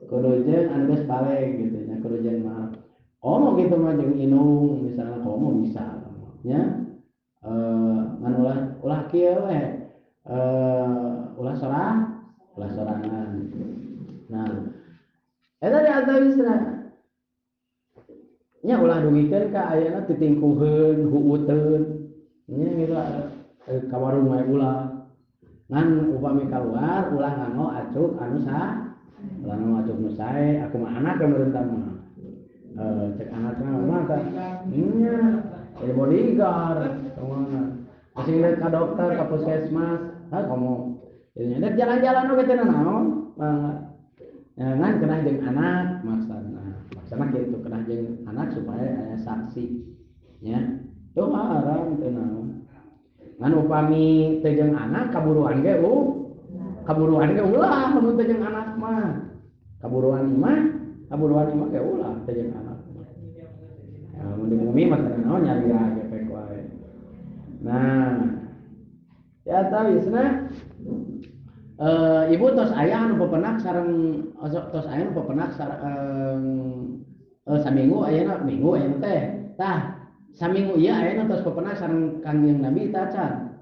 kudu jeung anu geus baleg gitu nya kudu jeung mah komo kitu mah jeung inung misalnya komo bisa nya ngan ulah kieu we Ulah sorang, ulah sorangan. Nah, eta di antawisna nya ulah dugikeun ka ayeuna titingkuheun, huuteun. Nya gitu ka warung wae ulah. Ngan upami kaluar ulah nganggo acuk anu sa, ulah nganggo acuk nu sae, aku mah anak pemerintah mah. Cek anak mah tah. Nya, jadi bodyguard kumaha. Masih lihat ka dokter, ka puskesmas, ha komo. Jadi jalan-jalan oge teh naon? Ya, ngan kena jeung anak maksana. Maksana kitu kena jeung anak supaya aya saksi. Nya. Tuh haram teu naon. Ngan upami teu jeung anak kaburuan ge kaburuan ge ulah mun teu jeung anak mah. Kaburuan imah ge ulah teu jeung anak mah. Ya, mun di bumi mah teu naon nyari gepek wae. Nah, ya tawisna ibu tos aya anu pepenak sareng tos aya anu pepenak sareng saminggu ayeuna minggu ayeuna teh. Tah, saminggu ieu ayeuna tos pepenak sareng Kangjeng Nabi teh acan.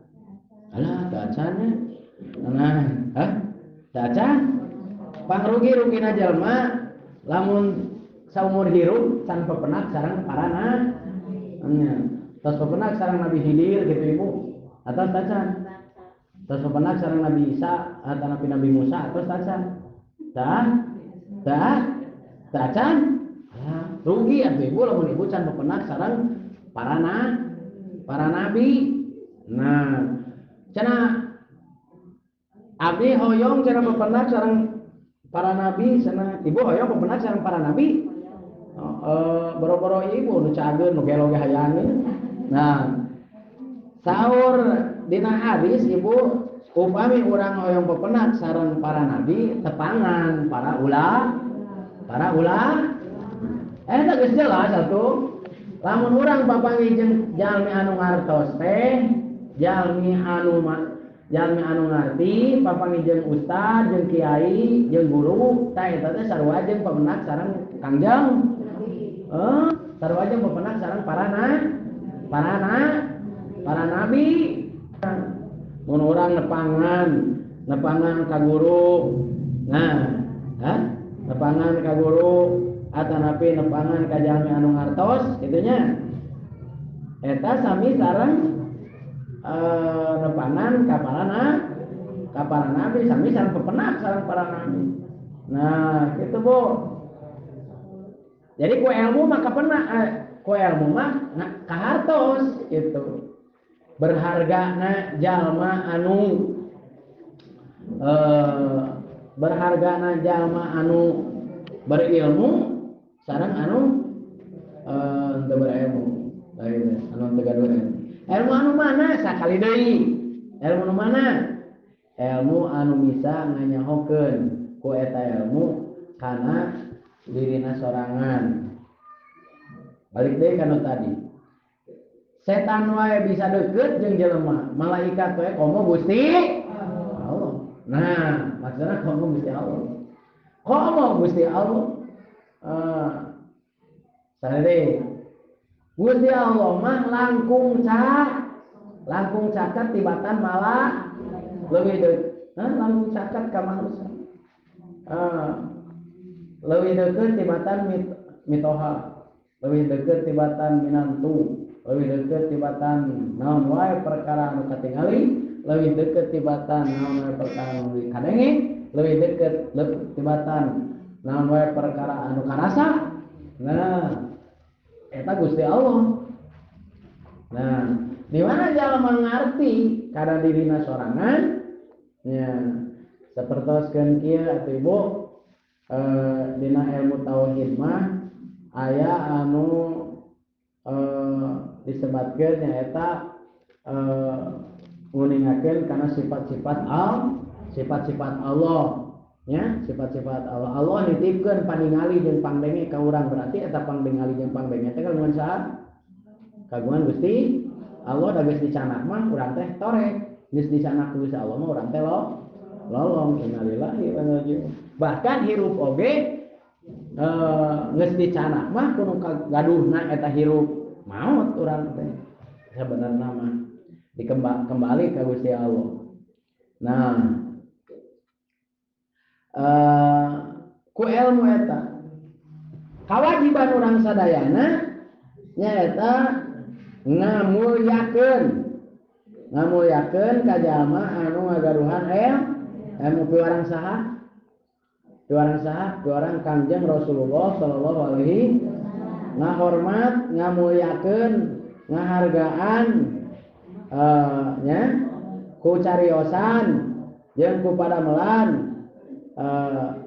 Alah, teh acan nya. Nah, hah? Teh acan? Pangrugi-rugina jalma lamun saumur hirup can pepenak sareng para nya. Tos pepenak sareng Nabi Khidir gitu ibu. Atau teh acan? Tos pepenak sareng Nabi Isa atau Nabi Musa atau tacan? Tah? Tah? Tacan? Ah, rugi atuh ibu lamun ibu can pepenak sareng para nabi. Nah, cenah abdi hoyong cenah pepenak sareng para nabi cenah ibu hoyong pepenak sareng para nabi. Boro-boro ibu nu cageun nu gelo ge hayangeun. Nah, saur dina hadis ibu upami urang hoyong pepenak sareng para nabi tepangan para ulah eta geus jelas atuh lamun urang papanggih jeung jalmi anu ngartos teh jalmi anu ngarti papanggih jeung ustad jeung kiai jeung guru tah eta teh sarua jeung pepenak sareng Kangjeng sarua jeung pepenak sareng para nabi. Mun urang nepangan ka guru. Nah, hah? Nepangan ka guru atanapi nepangan ka jalmi anu ngartos kitu nya. Eta sami sareng nepangan ka para nabi, sami sareng pepenak sareng para nabi. Nah, kitu Bu. Jadi ku ilmu mah kapenak, ku ilmu mah kahartos gitu. Berhargana jalma anu berhargana jalma anu berilmu sareng anu teu berilmu lain anu teu gaduh ilmu. Ilmu anu mana sakali deui? Ilmu anu mana? Ilmu anu bisa nganyahokeun ku eta ilmu kana dirina sorangan. Balik deui kana tadi. Setan wae bisa deket jeung jelema, malaikat wae komo Gusti Allah. Nah, maksudna komo Gusti Allah. Komo Gusti Allah. Sare Gusti Allah mah langkung caket tibatan malah leuwih deukeut. Langkung caket ka manusia. Leuwih deukeut tibatan mitoha, leuwih deukeut tibatan minantu. Leuwih deukeut tibatan naon wae perkara anu katingali, leuwih deukeut tibatan naon wae perkara anu kadenge, leuwih deukeut tibatan naon wae perkara anu karasa. Nah, eta Gusti Allah. Nah, di mana jalma ngarti kana dirina sorangan? Nya, sapertoskeun kieu atuh ibu, dina ilmu tauhid mah aya anu disebatkeun nyaeta nguningakeun kana sifat-sifat sifat-sifat Allah nya, sifat-sifat Allah. Allah nitipkeun paningali jeung pangdenge ka urang, berarti eta pangdengali jeung pangdenge teh kagungan saha? Kagungan Gusti Allah. Da geus dicanak mah urang teh torek, geus dicanak ku Gusti Allah mah urang teh lolong. Innalillahi wa inna ilaihi raji'un. Bahkan hirup oge geus dicanak mah kudu gaduhna eta hirup maot urang teh. Sebenarna mah kembali ka Gusti Allah. Nah, ku ilmu eta kawajiban urang sadayana nyaeta ngamulyakeun ka jalma anu ngagaduhan ilmu piwarang saha? Piwarang saha? Piwarang Kangjeng Rasulullah sallallahu alaihi ngahormat, ngamulyakeun, ngahargaan nya ku cariosan jeung ku padamelan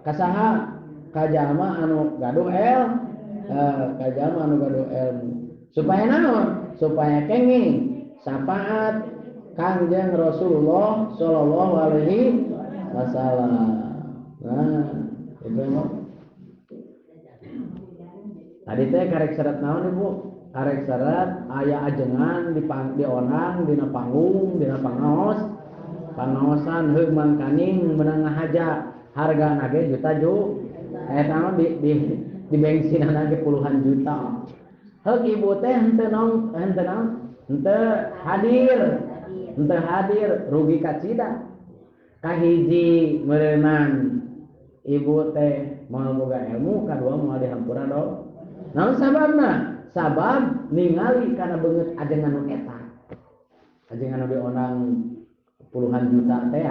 kasaha ka jalma anu gaduh ka jalma anu gaduh ilmu supaya naon? Supaya kenging syafaat Kangjeng Rasulullah sallallahu alaihi wasallam. Nah, itu emang. Tadi teh karek syarat naon Ibu? Karek syarat aya ajengan di onang dina panggung, dina pangaos. Pangaosan heug mangkaning meunang ngahaja. Hargana ge juta ju. Eta mah di bensinana ge puluhan juta. Heug ibu teh henteu naon, henteu hadir. Henteu hadir rugi kacida. Kahiji meureunan ibu teh moal boga ilmu, kadua moal dihampura do. Naon sababna? Sabab ningali kana beungeut ajengan nu eta. Ajengan nu dionang puluhan juta teh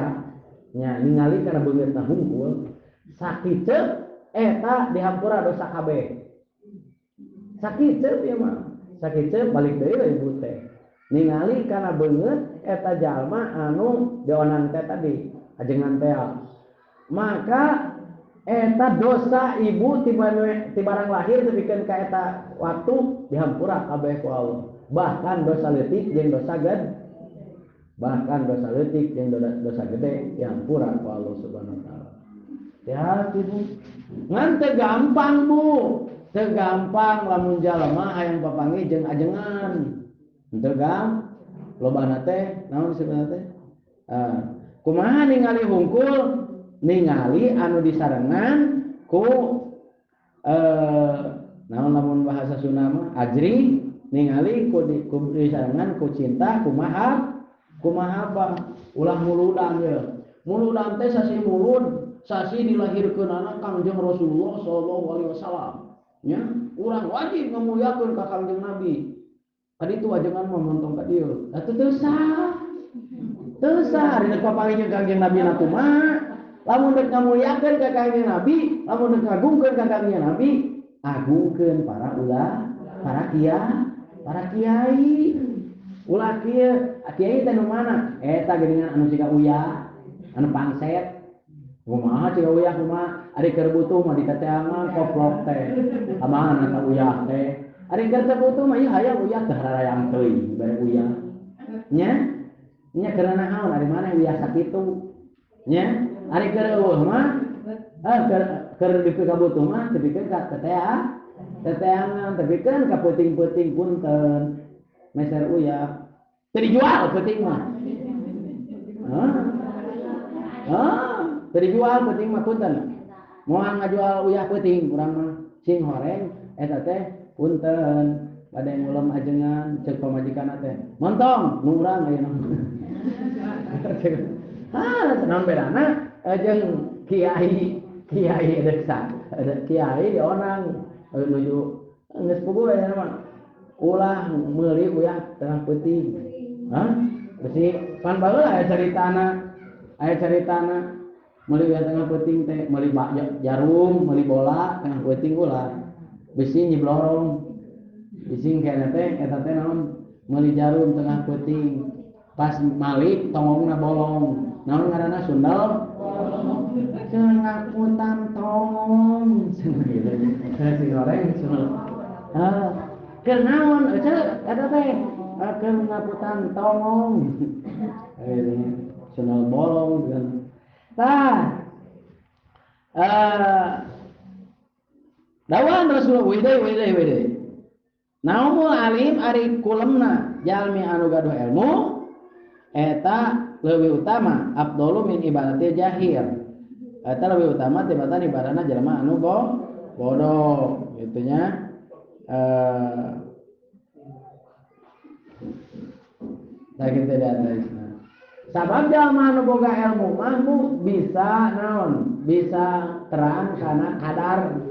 nya ningali kana beungeutna hungkul. Sakiceup eta dihampura dosa kabeh. Sakiceup ieu mah. Sakiceup balik deui we ibu teh. Ningali kana beungeut eta jalma anu dionang teh tadi, ajengan teh. Maka eta dosa ibu ti barang lahir tepikeun ka eta waktu dihampura kabeh ku Allah. Bahkan dosa leutik jeung dosa gede. Bahkan dosa leutik jeung dosa gede dihampura ku Allah Subhanahu wa taala. Hati-hati Bu. Ngan teu gampang Bu. Teu gampang lamun jalma hayang papanggih jeung ajengan. Teu gampang. Lobana teh naon disebutna teh? Kumaha ningali hungkul? Ningali anu disarengan ku naon lamun bahasa Sunda mah ajri, ningali ku disarengan ku cinta kumaha kumaha ulah muludan ye. Muludan teh sasih mulud, sasih dilahirkeunana Kangjeng Rasulullah sallallahu alaihi wasallam. Nya, urang wajib ngamuliakeun ka Kangjeng Nabi. Kaditu ajengan mah montong ka dieu. Atuh teu sah. Teu sah ari rek papanggih jeung Kangjeng Nabi na kumaha? Lamun rek ngamuliakeun ka Kangjeng Nabi, lamun rek ngagungkeun ka Kangjeng Nabi, agungkeun para ulama, para kiai, para kiai. Ulah kieu, kiai teh nu mana? Eta geuningan anu siga uyah, anu pangset. Kumaha siga uyah kumaha? Ari keur butuh mah diteteangan koplok teh. Amahan eta uyah teh. Ari keur teu butuh mah ieu hayang uyah teh hararayang teuing bare uyah. Nya? Nya keur naon ari maneh uyah sakitu? Nya? Ari keur eueuh mah keur dipikabutuh mah tepikeun ka teteangan, tepikeun ka peuting-peuting punten meser uyah. Teu dijual peuting mah. Hah? Teu dijual peuting mah punten. Moal ngajual uyah peuting urang mah sing horeng eta teh punten bade ngulem ajengan ceuk pamajikanna teh. Montong nu urang ayeuna. Ah, naon bedana jeung kiai, kiai desa, kiai dionang nuju geus puguh aya mah. Ulah meuli uyah tengah peuting. Hah? Besi pan baheula aya caritana meuli uyah tengah peuting teh meuli jarum, meuli bola tengah peuting ulah. Besi nyiblorong. Bisi kene teh eta teh naon meuli jarum tengah peuting. Pas malik tongongna bolong. Naon ngaranna sundal? Kengakutan tongong. Sing goreng sundal. Ah, keur naon eueuh eta teh? Keur ngakutan tongong. Sundal bolong kan. Tah. Dawan Rasulullah wede. Naumul alim ari kulemna jalmi anu gaduh ilmu eta leuwih utama afdalu min ibadati jahil. Eta leuwih utama tibatan ibadahna jelema anu bodoh kitu nya. Tah kitu di atasna. Sabab jalma anu boga ilmu mah bisa naon? Bisa terang kana kadar.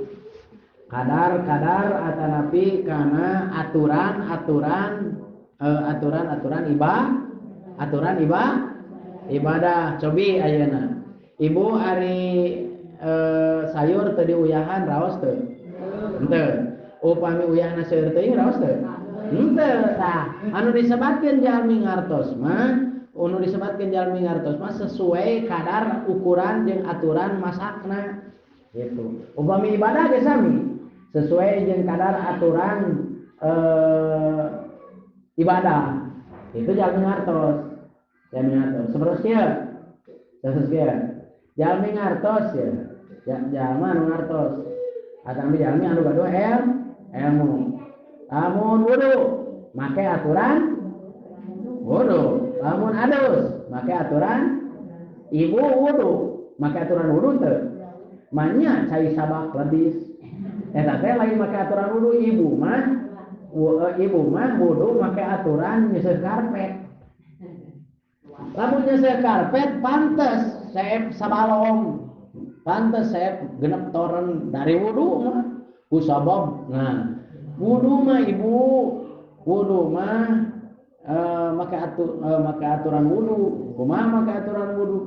Kadar-kadar atanapi kana aturan-aturan aturan-aturan aturan ibadah. Cobi ayeuna. Ibu ari sayur teu diuyahan raos teu? Henteu. Upami uyahna seueur teuing raos teu? Henteu. Tah, anu disebatkeun jalmi ngartos mah, anu disebatkeun jalmi ngartos mah sesuai kadar ukuran jeung aturan masakna. Gitu. Upami ibadah ge sami, sesuai jeung kadar aturan ibadah. Itu jalmi ngartos. Jalmi ngartos. Seterusnya. Seterusnya. Jalmi ngartos ya. Jalma anu ngartos. Atanapi jalmi anu gaduh ilmu. Lamun wudu make aturan wudu. Lamun adus make aturan ibu wudu, make aturan wudu teu. Manya cai sabak lebis. Eta teh lain make aturan wudu ibu mah wudu make aturan nyeuseuh karpet. Lamun nyeuseuh karpet pantes seep sabalong. Pantes seep genep toren dari wudu mah ku sabab. Nah, wudu mah ibu, wudu mah make aturan wudu. Kumaha make aturan wudu?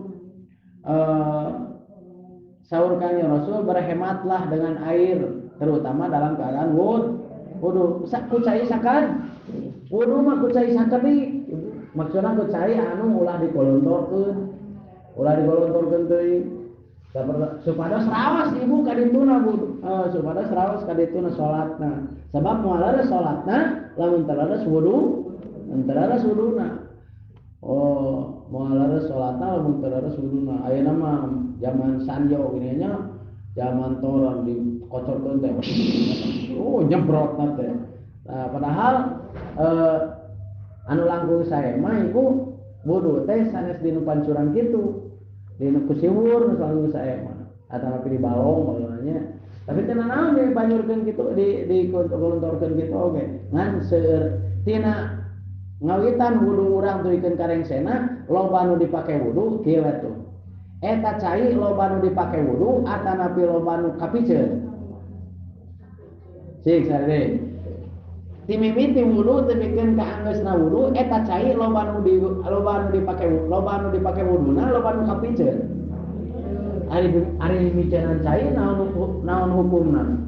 Saur Kanjeng Rasul berhematlah dengan air, terutama dalam keadaan wudu. Ku cai sakan. Wudu mah ku cai sakedik. Maksudna ku cai anu ulah dikolontorkeun. Ulah dikolontorkeun teuing. Supados raos ibu kadituna wudu. Supados raos kadituna salatna. Sebab moal leres salatna lamun teu leres wudu, teu leres wuduna. Oh, moal leres salatna lamun teu leres wuduna. Ayeuna mah zaman sanyo gini nya, zaman toron dikocorkeun teh. Oh, nyebrotna teh. Nah, padahal anu langkung sae mah ibu wudu teh sanes dinu pancuran kitu. Dinu kusiwur nu langkung sae mah. Atanapi di balong bageunanya. Tapi teu nanaon dipanyurkeun kitu, dikolontorkeun kitu oge. Ngan seueur tina ngawitan wudu urang tuluykeun ka rengsena, loba nu dipake wudu kieu atuh. Eta cai loba nu dipake wudu atanapi loba nu kapiceun. Cik sarede. Timimiti wudu tepikeun ka anggeusna wudu eta cai loba nu dipake loba nu dipake wuduna loba nu kapiceun. Ari miceunan cai naon hukumna?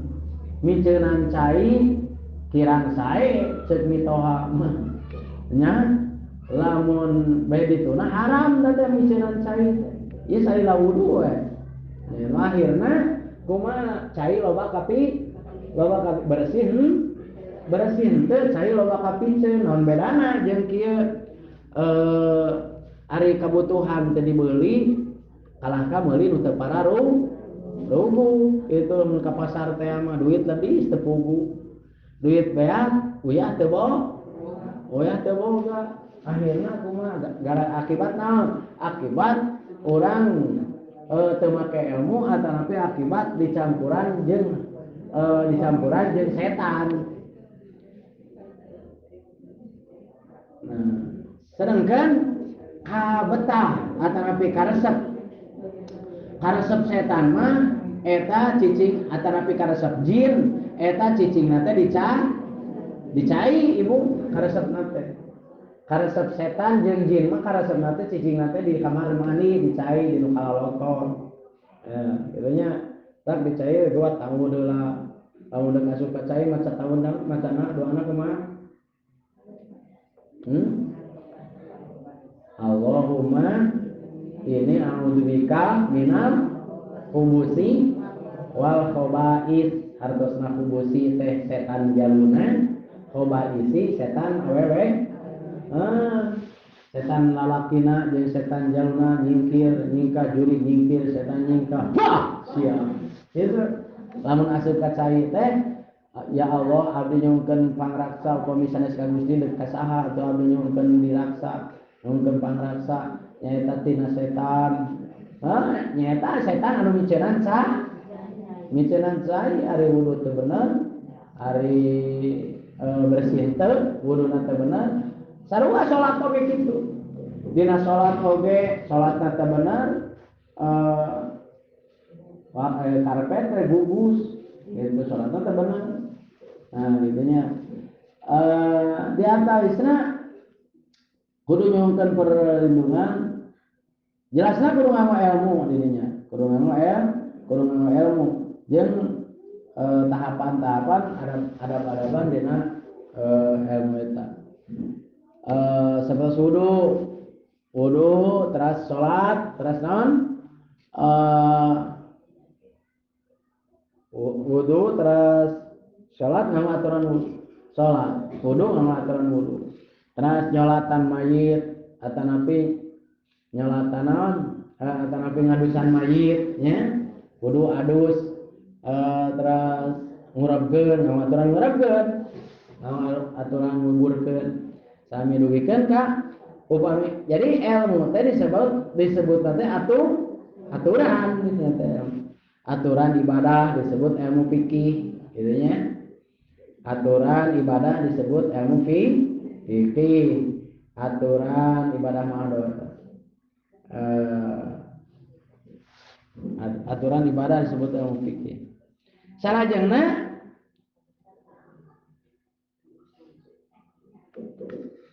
Miceunan cai kirang sae ceuk mitoha mah. Nya lamun bae dituna haram da teh miceunan cai teh. Ieu salila wudu we. Nah, akhirna kumaha cai loba kapi loba kapi bersih bersih teu cai loba kapiceun naon bedana jeung kieu ari kabutuhan teu dibeli kalahka meuli nu teu pararuguh itu mun ka pasar teh mah duit lebih teu pugu duit beak uyah teu uyah teu boga akhirna kumaha gara akibat naon akibat urang teu make ilmu atanapi akibat dicampuran jeung setan. Nah, sedangkan kabetah atanapi karesep setan mah eta cicing atanapi karesep jin eta cicingna teh dicai ibu karesepna teh. Karesep setan jeung jin mah karesepna teh cicingna teh di kamar mandi dicai di nu kalaloton. Ya, kitu nya tak dicai dua tahun heula. Lamun deuk asup ka cai maca tahun macana doana kumaha? Allahumma ini a'udzubika minal khubusi wal khaba'is. Hartosna khubusi teh setan jaluna, khaba'isi setan awewe. Setan lalakina jeung setan jaluna nyingkir, nyingkah juri nyingkir, setan nyingkah. Wah, siap. Itu lamun asup ka cai teh ya Allah abdi nyungkeun pangraksa upami sanes ka Gusti deuk ka saha atuh abdi nyungkeun diraksa, nyungkeun pangraksa nyaeta tina setan. Hah, nyaeta setan anu miceunan miceunan cai ari wudu teu bener, ari bersih teu, wuduna teu bener. Sarua salat oge kitu. Dina salat oge salatna teu bener karpet teh gugus gitu salatna teu bener. Nah gitu nya. Di antawisna kudu nyuhunkeun perlindungan jelasna kudu nganggo ilmu dirinya kudu nganggo ilmu jeung tahapan-tahapan adab-adaban dina ilmu eta sapertos wudu teras salat teras naon wudu teras salat nganggo aturan salat wudu nganggo aturan wudu teras nyolatan mayit atanapi nyolatan naon atanapi ngadusan mayit nya kudu adus teras ngurapkeun nganggo aturan ngurapkeun nganggo aturan nguburkeun sami dugikeun ka upami jadi ilmu teh disebut teh aturan gitu teh aturan ibadah disebut ilmu fikih gitu nya aturan ibadah disebut ilmu fikih aturan ibadah mahdoh aturan ibadah disebut ilmu fikih. Salajengna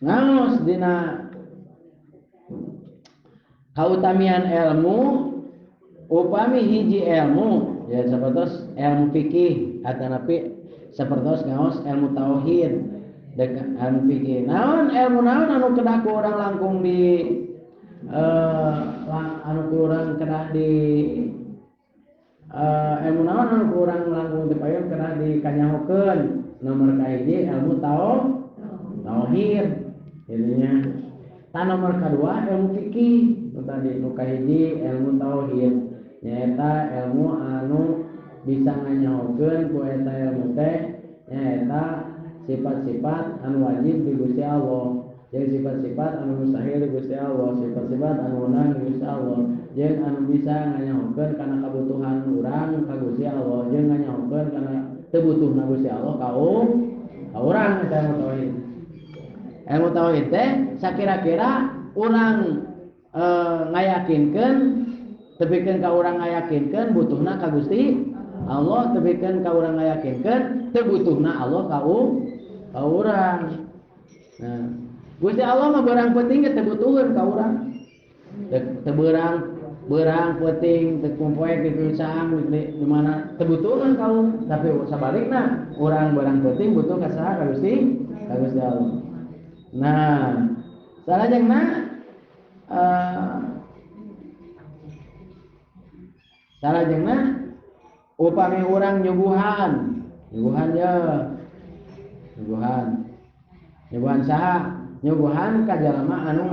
ngaos dina kautamian ilmu upami hiji ilmu ya sapertos ilmu fikih atanapi sapertos ngaos ilmu tauhid dengan ilmu fikih. Naon ilmu naon anu kedah ku urang langkung di anu kurang kedah di ilmu naon anu kurang langkung dipayun kedah dikanyahokeun nomor kahiji ilmu tauhid jadinya ta nomor kadua ilmu fikih nu tadi nu kahiji ilmu tauhid nyaeta ilmu anu bisa nganyahokeun ku eta ilmu teh nyaeta sifat-sifat anu wajib di Gusti Allah jeung sifat-sifat anu mustahil di Gusti Allah, sifat-sifat anu wenang di Gusti Allah, jeung anu bisa nganyahokeun kana kabutuhan urang ka Gusti Allah, jeung nganyahokeun kana teu butuhna Gusti Allah ka urang eta ilmu tauhid. Ilmu tauhid teh sakira-kira urang ngayakinkeun tepikeun ka urang ngayakinkeun butuhna ka Gusti Allah, tepikeun ka urang ngayakinkeun teu butuhna Allah ka urang. Nah, Gusti Allah mah berang penting teu butuheun ka urang. Teu berang penting teu kumpoek di saang di mana teu butuheun ka urang, tapi sabalikna urang berang penting butuh ka saha? Ka Gusti, ka Gusti Allah. Nah, salajengna salajengna upami urang nyuguhan, nyuguhan ye. Nyuguhan. Nyuguhan saha? Nyuguhan ka jalma anu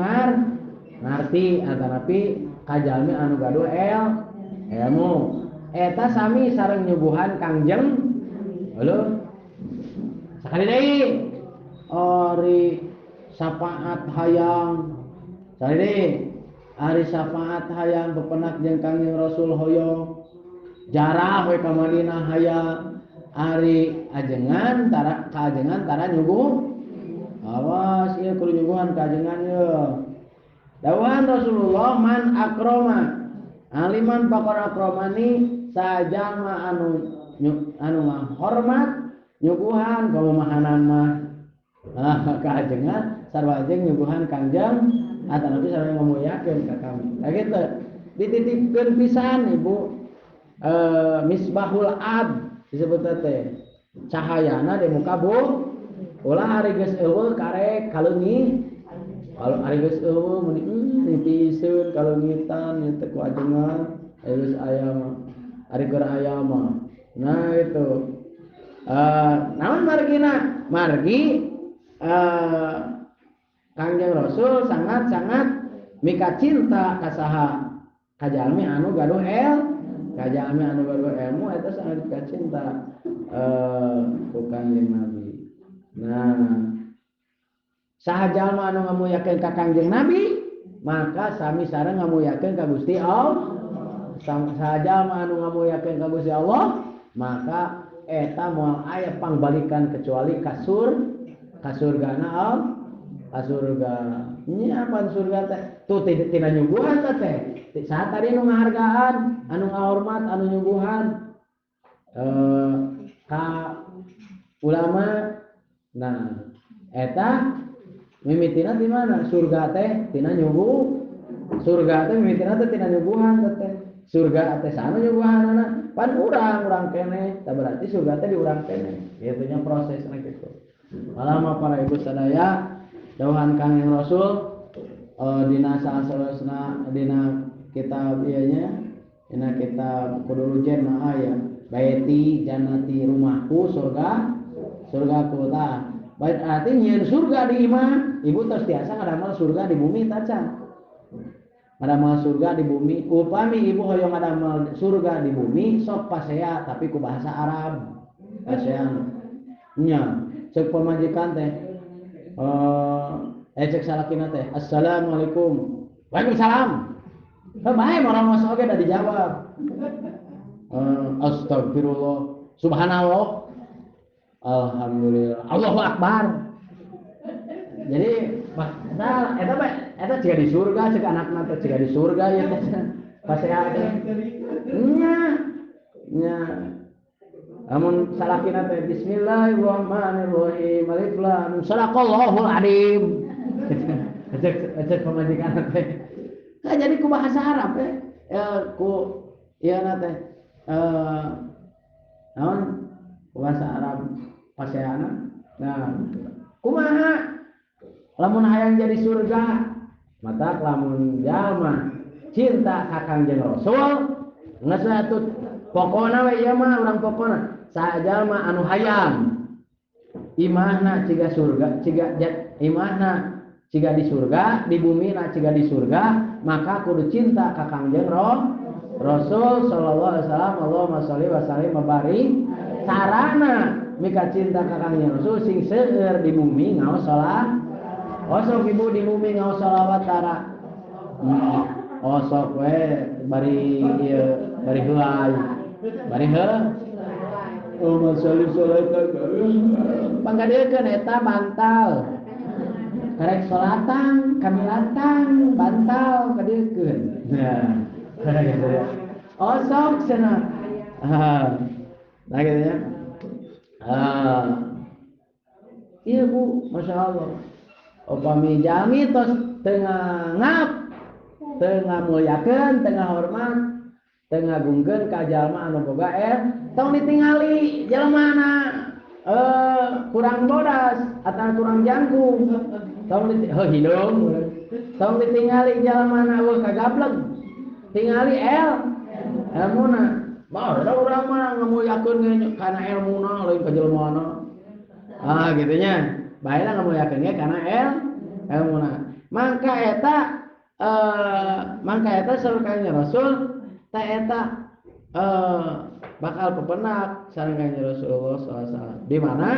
ngarti atanapi ka jalmi anu gaduh ilmu. Eta sami sareng nyuguhan Kangjeng. Halo. Sakali deui ari syafaat hayang. Sakali deui ari syafaat hayang bepenak jeung Kangjeng Rasul hoyong. Jarah we ka Madinah hayang ari ajengan tara ka ajengan tara nyuguh. Awas ieu kudu nyuguhan ka ajengan ieu. Dawuhan Rasulullah man akrama aliman faqad akramani sajama anu ngahormat nyuguhan pamahanan mah. Ah ka ajengan sarua jeung nyuguhan Kangjeng atanapi sarua ngamuliakeun ka kami. Nah kitu dititipkeun pisan Ibu Misbahul Ad disebut teh cahayana di muka bu ulah ari geus eueuh karek kaleungi kalau ari geus eueuh meni nitiseun kaleungitan ieu teh ku ajengan ari geus aya mah ari keur aya mah. Nah itu naon margina margi Kangjeng Rasul sangat-sangat mika cinta ka saha ka jalmi anu gaduh kajalmi anu gaduh ilmu eta sangat mika cinta ku Kangjeng Nabi. Nah, saha jalma anu ngamuliakeun ka Kangjeng Nabi, maka sami sareng ngamuliakeun ka Gusti Allah. Saha jalma anu ngamuliakeun ka Gusti Allah, maka eta moal aya pangbalikan kecuali ka surgana Allah, ka surga. Nya pan surga teh Tuh tina nyuguhan teh. Saat tadi nu ngahargaan, anu ngahormat, anu nyuguhan ka ulama. Nah, eta mimitina di mana? Surga teh tina nyuguh. Surga teh mimitina teh tina nyuguhan teh. Surga teh sana nyuguhanana. Pan urang keneh, tah berarti surga teh di urang keneh. Kitu nya prosesna kitu. Alama para ibu sadaya dawuhan Kangjeng Rasul dina sasalosna dina kitab ieu nya dina kitab Qudurul mah aya baiti jannati rumahku surga surgaku tah. Bait arti nyieun surga di imah, ibu tos tiasa ngadamel surga di bumi tacan. Ngadamel surga di bumi, upami ibu hoyong ngadamel surga di bumi sok pasea tapi ku bahasa Arab. Pasea nya cek pamajikan teh cek salakina teh assalamualaikum. Waalaikumsalam. Heuh bae orang masuk oge da dijawab. Astagfirullah, subhanallah, alhamdulillah, Allahu akbar. Jadi eta eta jiga di surga cek anakna teh jiga di surga ya teh. Pasea teh. Nya nya amun salakina teh bismillahirrahmanirrahim alif lam mim sadaqallahul adzim. Cek pamajikan teh. Nah, jadi ku bahasa Arab teh ku ieu na teh naon ku bahasa Arab paseana. Nah, kumaha lamun hayang jadi surga matak lamun jalma cinta ka Kangjeng Rasul geus atuh pokona we ieu mah urang pokona sajalma anu hayang imahna ciga surga ciga imahna ciga di surga di bumina ciga di surga maka kudu cinta ka Kangjeng Rasul sallallahu alaihi wasallam. Allahumma sholli wa sallim wa barik. Sarana mika cinta ka Kangjeng Rasul sing seueur di bumi ngaos salat. Osok ibu di bumi ngaos salawat tara. Osok we bari ieu bari heulai. Bari heuh. Allahumma sholli sholatan. Panggadiekeun eta bantal. Karek solatang, kamilatang, bantal kadiekeun. Nah, gitu ya. Osok cenah. Nah gitu ya. Iya Bu, Masya Allah. Upami jami tos tengah ngap, tengah mulyakeun, tengah hormat, tengah gungkeun ka jalma anu boga tong ditingali jalmana kurang bodas atau kurang jangkung. Tong hidung. Tong ditingali jalmana eueuh kagableg. Tingali elmuna. Bah, da urang mah ngamulyakeun ge kana elmuna lain ka jelmana. Ah gitu nya. Bae lah ngamulyakeun ge kana elmuna. Mangka eta mangka eta saur Kangjeng Rasul teh eta bakal pepenak sareng Kangjeng Rasulullah sallallahu alaihi wasallam. Di mana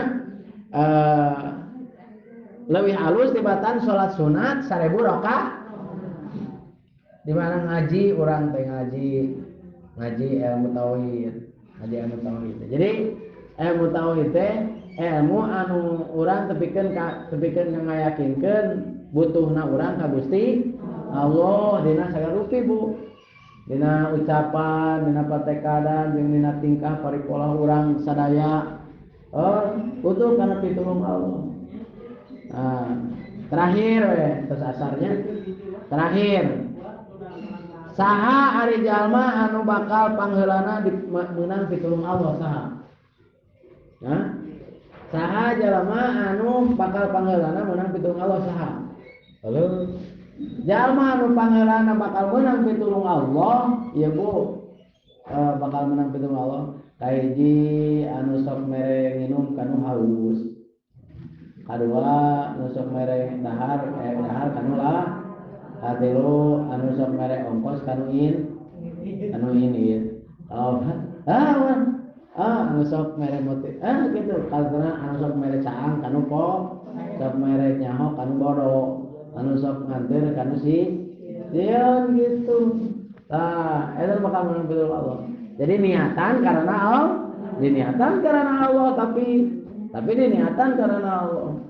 leuwih alus tibatan salat sunat 1000 rakaat. Di mana ngaji urang teh ngaji ilmu tauhid, ngaji ilmu tauhid. Jadi ilmu tauhid teh ilmu anu urang tepikeun ngayakinkeun butuhna urang ka Gusti Allah dina sagala rupi Bu. Dina ucapan, dina patekadan, jeung dina tingkah paripolah urang sadaya. Butuh kana pitulung Allah. Nah, terakhir we terus asarnya. Terakhir. Saha ari jalma anu bakal pangheulana meunang pitulung Allah saha? Hah? Saha jalma anu bakal pangheulana meunang pitulung Allah saha? Halo. Jalma anu pangheulana bakal meunang pitulung Allah, ieu Bu, bakal meunang pitulung Allah. Kahiji anu sok mere nginum kanu haus. Kadua anu sok mere dahar dahar kanu lah. Katilu anu sok mere ongkos kanu in anu ini. Kalau anu sok mere motif gitu. Karena anu sok mere caang kanu po, sok mere nyaho kanu bodo, anu sok nganter kanu si sieun gitu. Tah, eta bakal meunang pitulung Allah. Jadi niatan karena Allah, diniatan karena Allah tapi diniatan karena Allah.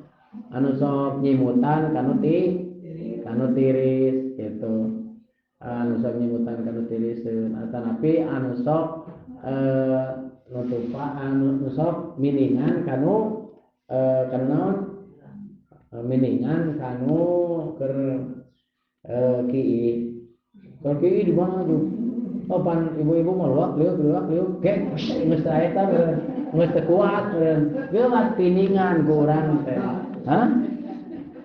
Anu sok nyimutan kanu ti kanu tiris. tiris gitu. Anu sok nyebutan kanu tiriseun atanapi anu sok nutupa anu sok miningan kanu kanu naon miningan kanu keur ki'i. Keur ki'i di mana tuh? Oh pan ibu-ibu mah luak liuk ge geus eta geus teu kuat geuwat piningan ku urang teh. Hah?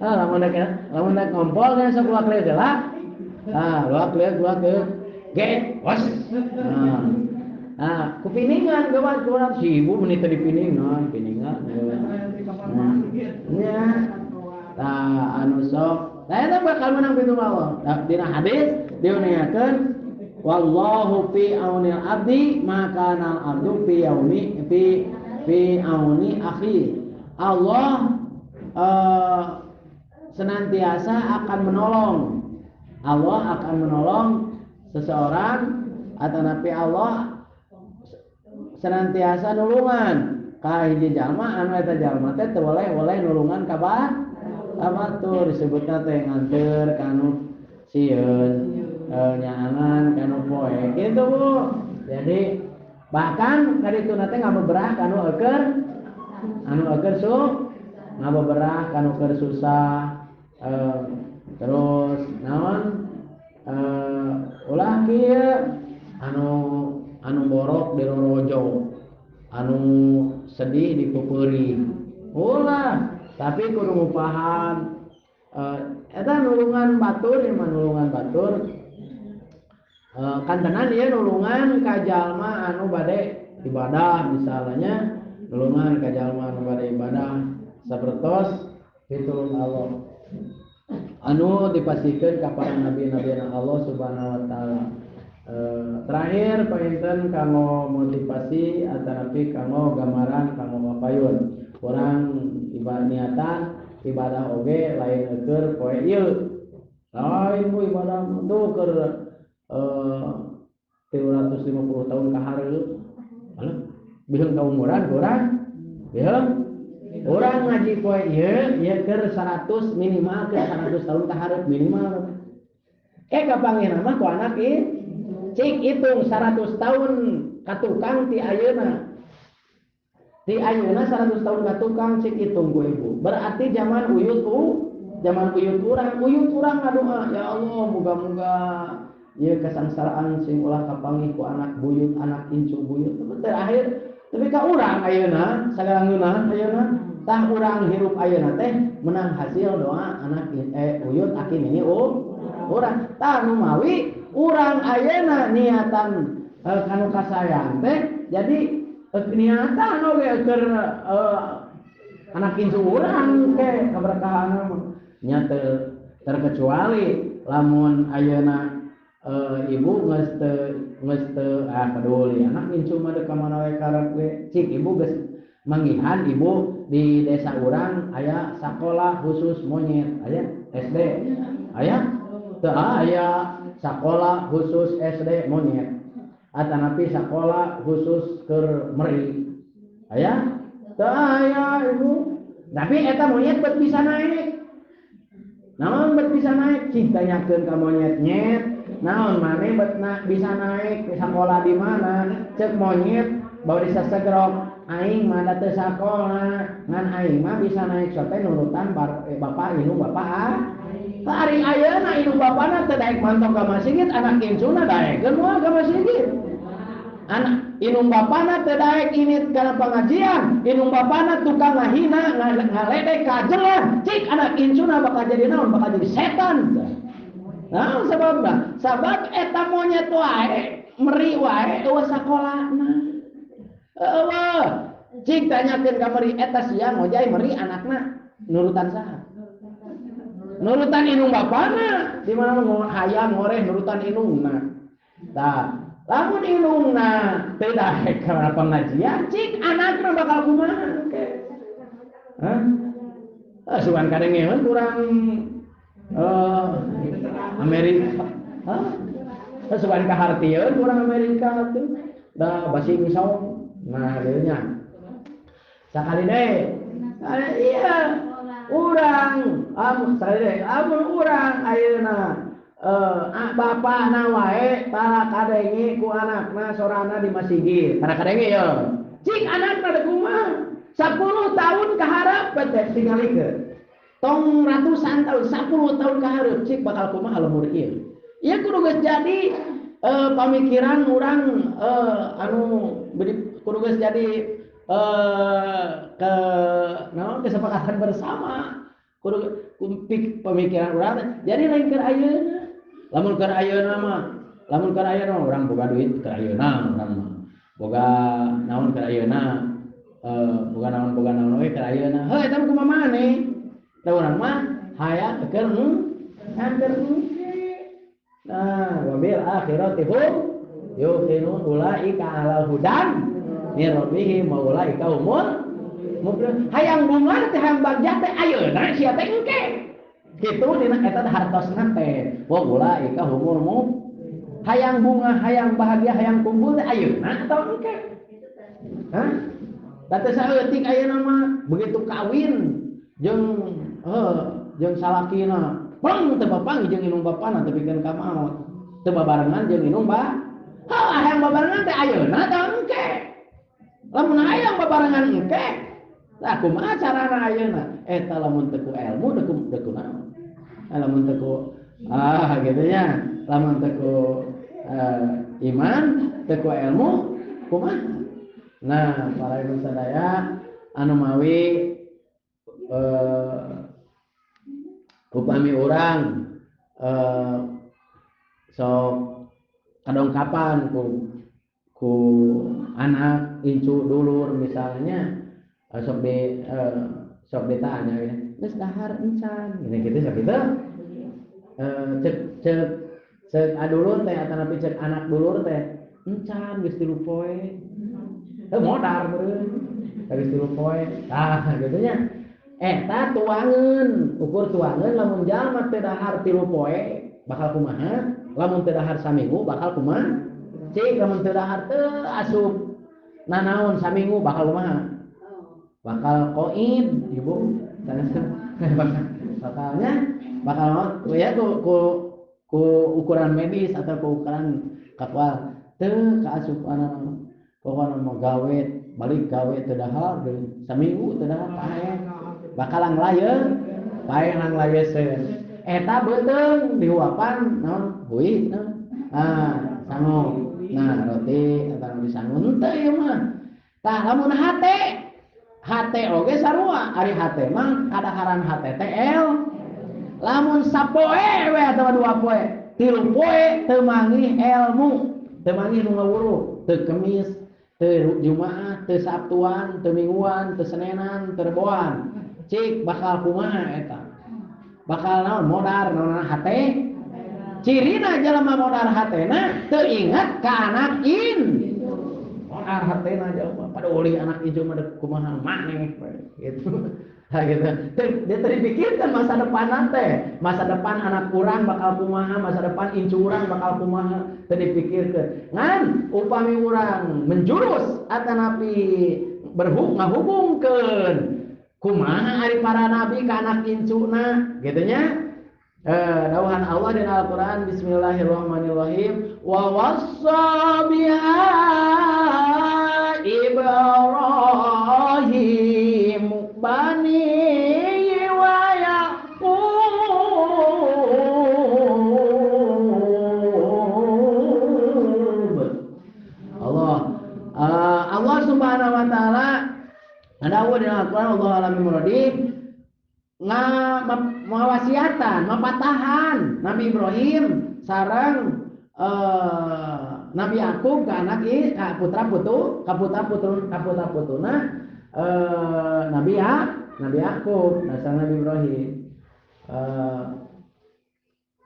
Ah lamun rek ngompol ge sok luak liuk heula. Ah luak liuk ge was. Nah, ku piningan geuwat ku urang si ibu meuni teu dipiningan, piningan. Nya. Tah anu sok nah eta bakal menang pintu Allah. Dina hadis diuningakeun wallahu fi aunil abdi maka kanal abdu fi yaumi fi auni akhi. Allah senantiasa akan menolong. Allah akan menolong seseorang atau nabi Allah senantiasa nulungan ka hiji jalma anu eta jalma teh teu boleh nulungan ka batur disebutna teh nganteur kanu sieun nyaangan kanu poe gitu Bu. Jadi bahkan kadituna teh ngabeberah kanu eukeun anu eukeun su ngabeberah kanu keur susah terus naon ulah kieu anu borok dirorojo anu sedih dipepeuri ulah tapi kudu ngupahan eta nulungan batur ieu mah nulungan batur kantenan ieu nulungan ka jalma anu bade ibadah misalnya nulungan ka jalma anu bade ibadah sapertos pitulung Allah anu dipastikeun ka para nabi-nabi Allah Subhanahu wa taala. Terakhir panginten kanggo motivasi atanapi kanggo gambaran kanggo mapayun urang ibadah niatan ibadah oge lain eueur poe ieu lain bu ibadah tuh keur 350 tahun ka hareup alah biheung kaumuran urang biheung urang ngaji poe ieu ieu keur 100 minimal keur 100 tahun ka hareup minimal kapanggihna mah ku anak ieu cik hitung 100 tahun ka tukang ti ayeuna. Ti ayeuna 100 tahun ka tukang cik hitung ku ibu. Berarti zaman uyut urang ngadoa ya Allah muga-muga ieu kasangsaraan sing ulah kapanggih ku anak buyut anak incu buyut. Terakhir tapi ka urang ayeuna sagala ngeunah ayeuna tah urang hirup ayeuna teh menang hasil doa anak uyut aki nini urang. Tah nu mawi urang ayeuna niatan kanu kasayang teh jadi niatan oge keur anak incu urang ke kaberkahan nya terkecuali lamun ayeuna ibu geus teu peduli anak incu mah deuk ka mana we karep we cik ibu geus manggihan ibu di desa urang aya sakola khusus monyet aya SD aya teu aya sakola khusus SD monyet atanapi sakola khusus keur meri aya teu aya ibu tapi eta monyet bet bisa naik naon bet bisa naik cik tanyakeun ka monyet nyet naon maneh bet bisa naik sakola di mana cek monyet bari sasegrok aing mah da teu sakola ngan aing mah bisa naik sote nurutan bapak indung bapak ah ari ayeuna indung bapana teu daek mantok ka masjid anak incuna daekeun moal ka masjid anak indung bapana teu daek init kana pengajian indung bapana tukang ngahina ngaledek kajengan cik anak incuna bakal jadi naon bakal jadi setan. Nah sababna sabab eta monyet wae meri wae eueuh sakolana eueuh cik tanyakeun ka meri eta sia ngojay meri anakna nurutan saha nurutan indung bapana di mana hayang ngoreh nurutan indungna tah lamun indungna teu daek kana pengajian cik anakna bakal kumaha ke hah sugan kadengeun kurang Amerika hah sugan kahartieun kurang Amerika tuh da basi misau nah dieu nya sakali deui iya urang amun sakali deui amun urang ayeuna Bapana wae tara kadenge ku anakna sorana di masjid. Tara kadenge ye. Cik anakna deuk kumaha? 10 tahun ka hareup teh tingalikeun. Tong ratusan tahun, 10 tahun ka hareup cik bakal kumaha lemur ieu. Ieu kudu geus jadi pamikiran urang anu kudu geus jadi ke naon kesepakatan bersama. Kudu pemikiran urang jadi lain keur ayeuna. Lamun keur ayeuna mah, lamun keur ayeuna urang boga duit keur ayeuna urang mah. Boga naon keur ayeuna, boga naon we keur ayeuna. Heuh eta mah kumaha maneh? Da urang mah hayang keur engke. Nah, wabil akhirati hum yuqinun ulaika ala hudan min rabbihim wa ulaika humul muflihun. Hayang bunga teh hayang bagja teh ayeuna sia teh engke. Kitu dina eta hartosna teh. Wa ulaika humul muflihun. Hayang bunga, hayang bahagia, hayang kumpul teh ayeuna atau engke? Hah? Da teh saeutik ayeuna mah begitu kawin jeung jeung salakina bang teu bapanggih jeung indung bapana teu pikeun ka maot. Teu babarengan jeung indung ba. Heuh hayang babarengan teh ayeuna atau engke? Lamun hayang babarengan engke, tah kumaha carana ayeuna? Eta lamun teu ku ilmu teu ku naon. Lamun teu ku gitu nya. Lamun teu ku iman, teu ku ilmu kumaha? Nah, para ibu sadaya anu mawi upami urang sok kadongkapan ku anak incu dulur misalnya sok di sok ditanya ya geus dahar encan gini gitu sok gitu cek cek cek adulur teh atanapi cek anak dulur teh encan geus 3 poe teu modar meureun geus 3 poe tah kitu nya. Eta tuangeun, ukur tuangeun lamun jalma teu dahar 3 poe bakal kumaha? Lamun teu dahar saminggu bakal kumaha? Cik lamun teu dahar teu asup nanaon saminggu bakal kumaha? Bakal koid, ibu. Bakalnya bakal ya ku ukuran medis atau ku ukuran kakwal teu kaasup anu pokona mah gawe balik gawe teu dahar saminggu teu dahar paeh. Bakal nglayeun paeh nang layeseun eta beuteung dihuapan naon hui naon sangu nah roti eta nu disangu henteu ieu mah tah lamun hate hate oge sarua ari hate mah kadaharan hate teh el lamun sapoe we atawa 2 poe 3 poe teu manggih ilmu teu manggih nu ngawuruh teu kemis teu jumaah teu sabtuan teu mingguan teu senenan teu reboan cik bakal kumaha eta bakal naon modar naon hate cirina jelema modar hatena teu ingat ka anak in modar hatena jelema paduli anak incu mah kumaha maneh gitu ha gitu dia teu dipikirkeun masa depan teh masa depan anak urang bakal kumaha masa depan incu urang bakal kumaha teu dipikirkeun ngan upami urang menjurus atanapi berhubung ngahubungkeun kumaha ari para nabi ka anak incuna gitu nya dawuhan Allah dina Al-Qur'an bismillahirrahmanirrahim wa wassa biha Ibrahim bani wa Yaqub. Allah Allah Subhanahu wa taala dawuh dina Al-Qur'an Allah alam muradi ngawasiatan mapatahan Nabi Ibrahim sareng Nabi Yakub ka anak ka putra putu ka putra putu ka putra putuna Nabi Nabi Yakub dasar Nabi Ibrahim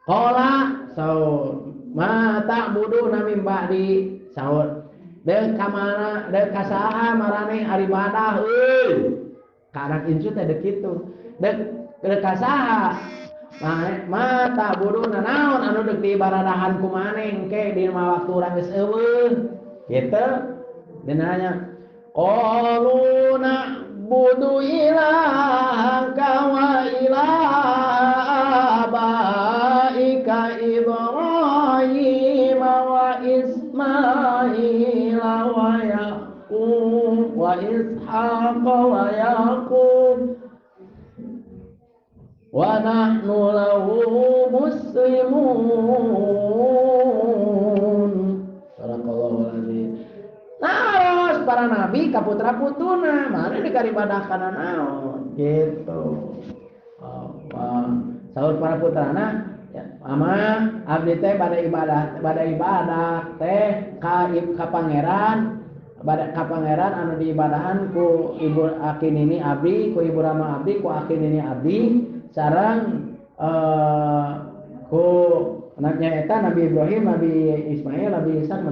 qala saur ma ta'buduna min ba'di saur deuk ka mana deuk ka saha maraneh ari ibadah euy ka anak incu teh deuk kitu deuk ka saha ma ta'buduna naon anu deuk diibaradahan ku maneh engke di waktu urang geus eueuh kitu dina nanya qalu na'budu ilahaka wa ilaha abaika wa Ishaq wa Yaqub wa nahnu lahu muslimun. Sadaqallahul azim. Naros para nabi ka putra putuna mana dikaribadah kana naon gitu. Oh, saur para putrana ya, ama abdi teh pada ibadah teh ka pangeran pada ka pangeran anu diibadahan ku ibu aki nini abdi, ku ibu rama abdi, ku aki nini abdi sareng ku anaknya eta Nabi Ibrahim, Nabi Ismail, Nabi Ishak,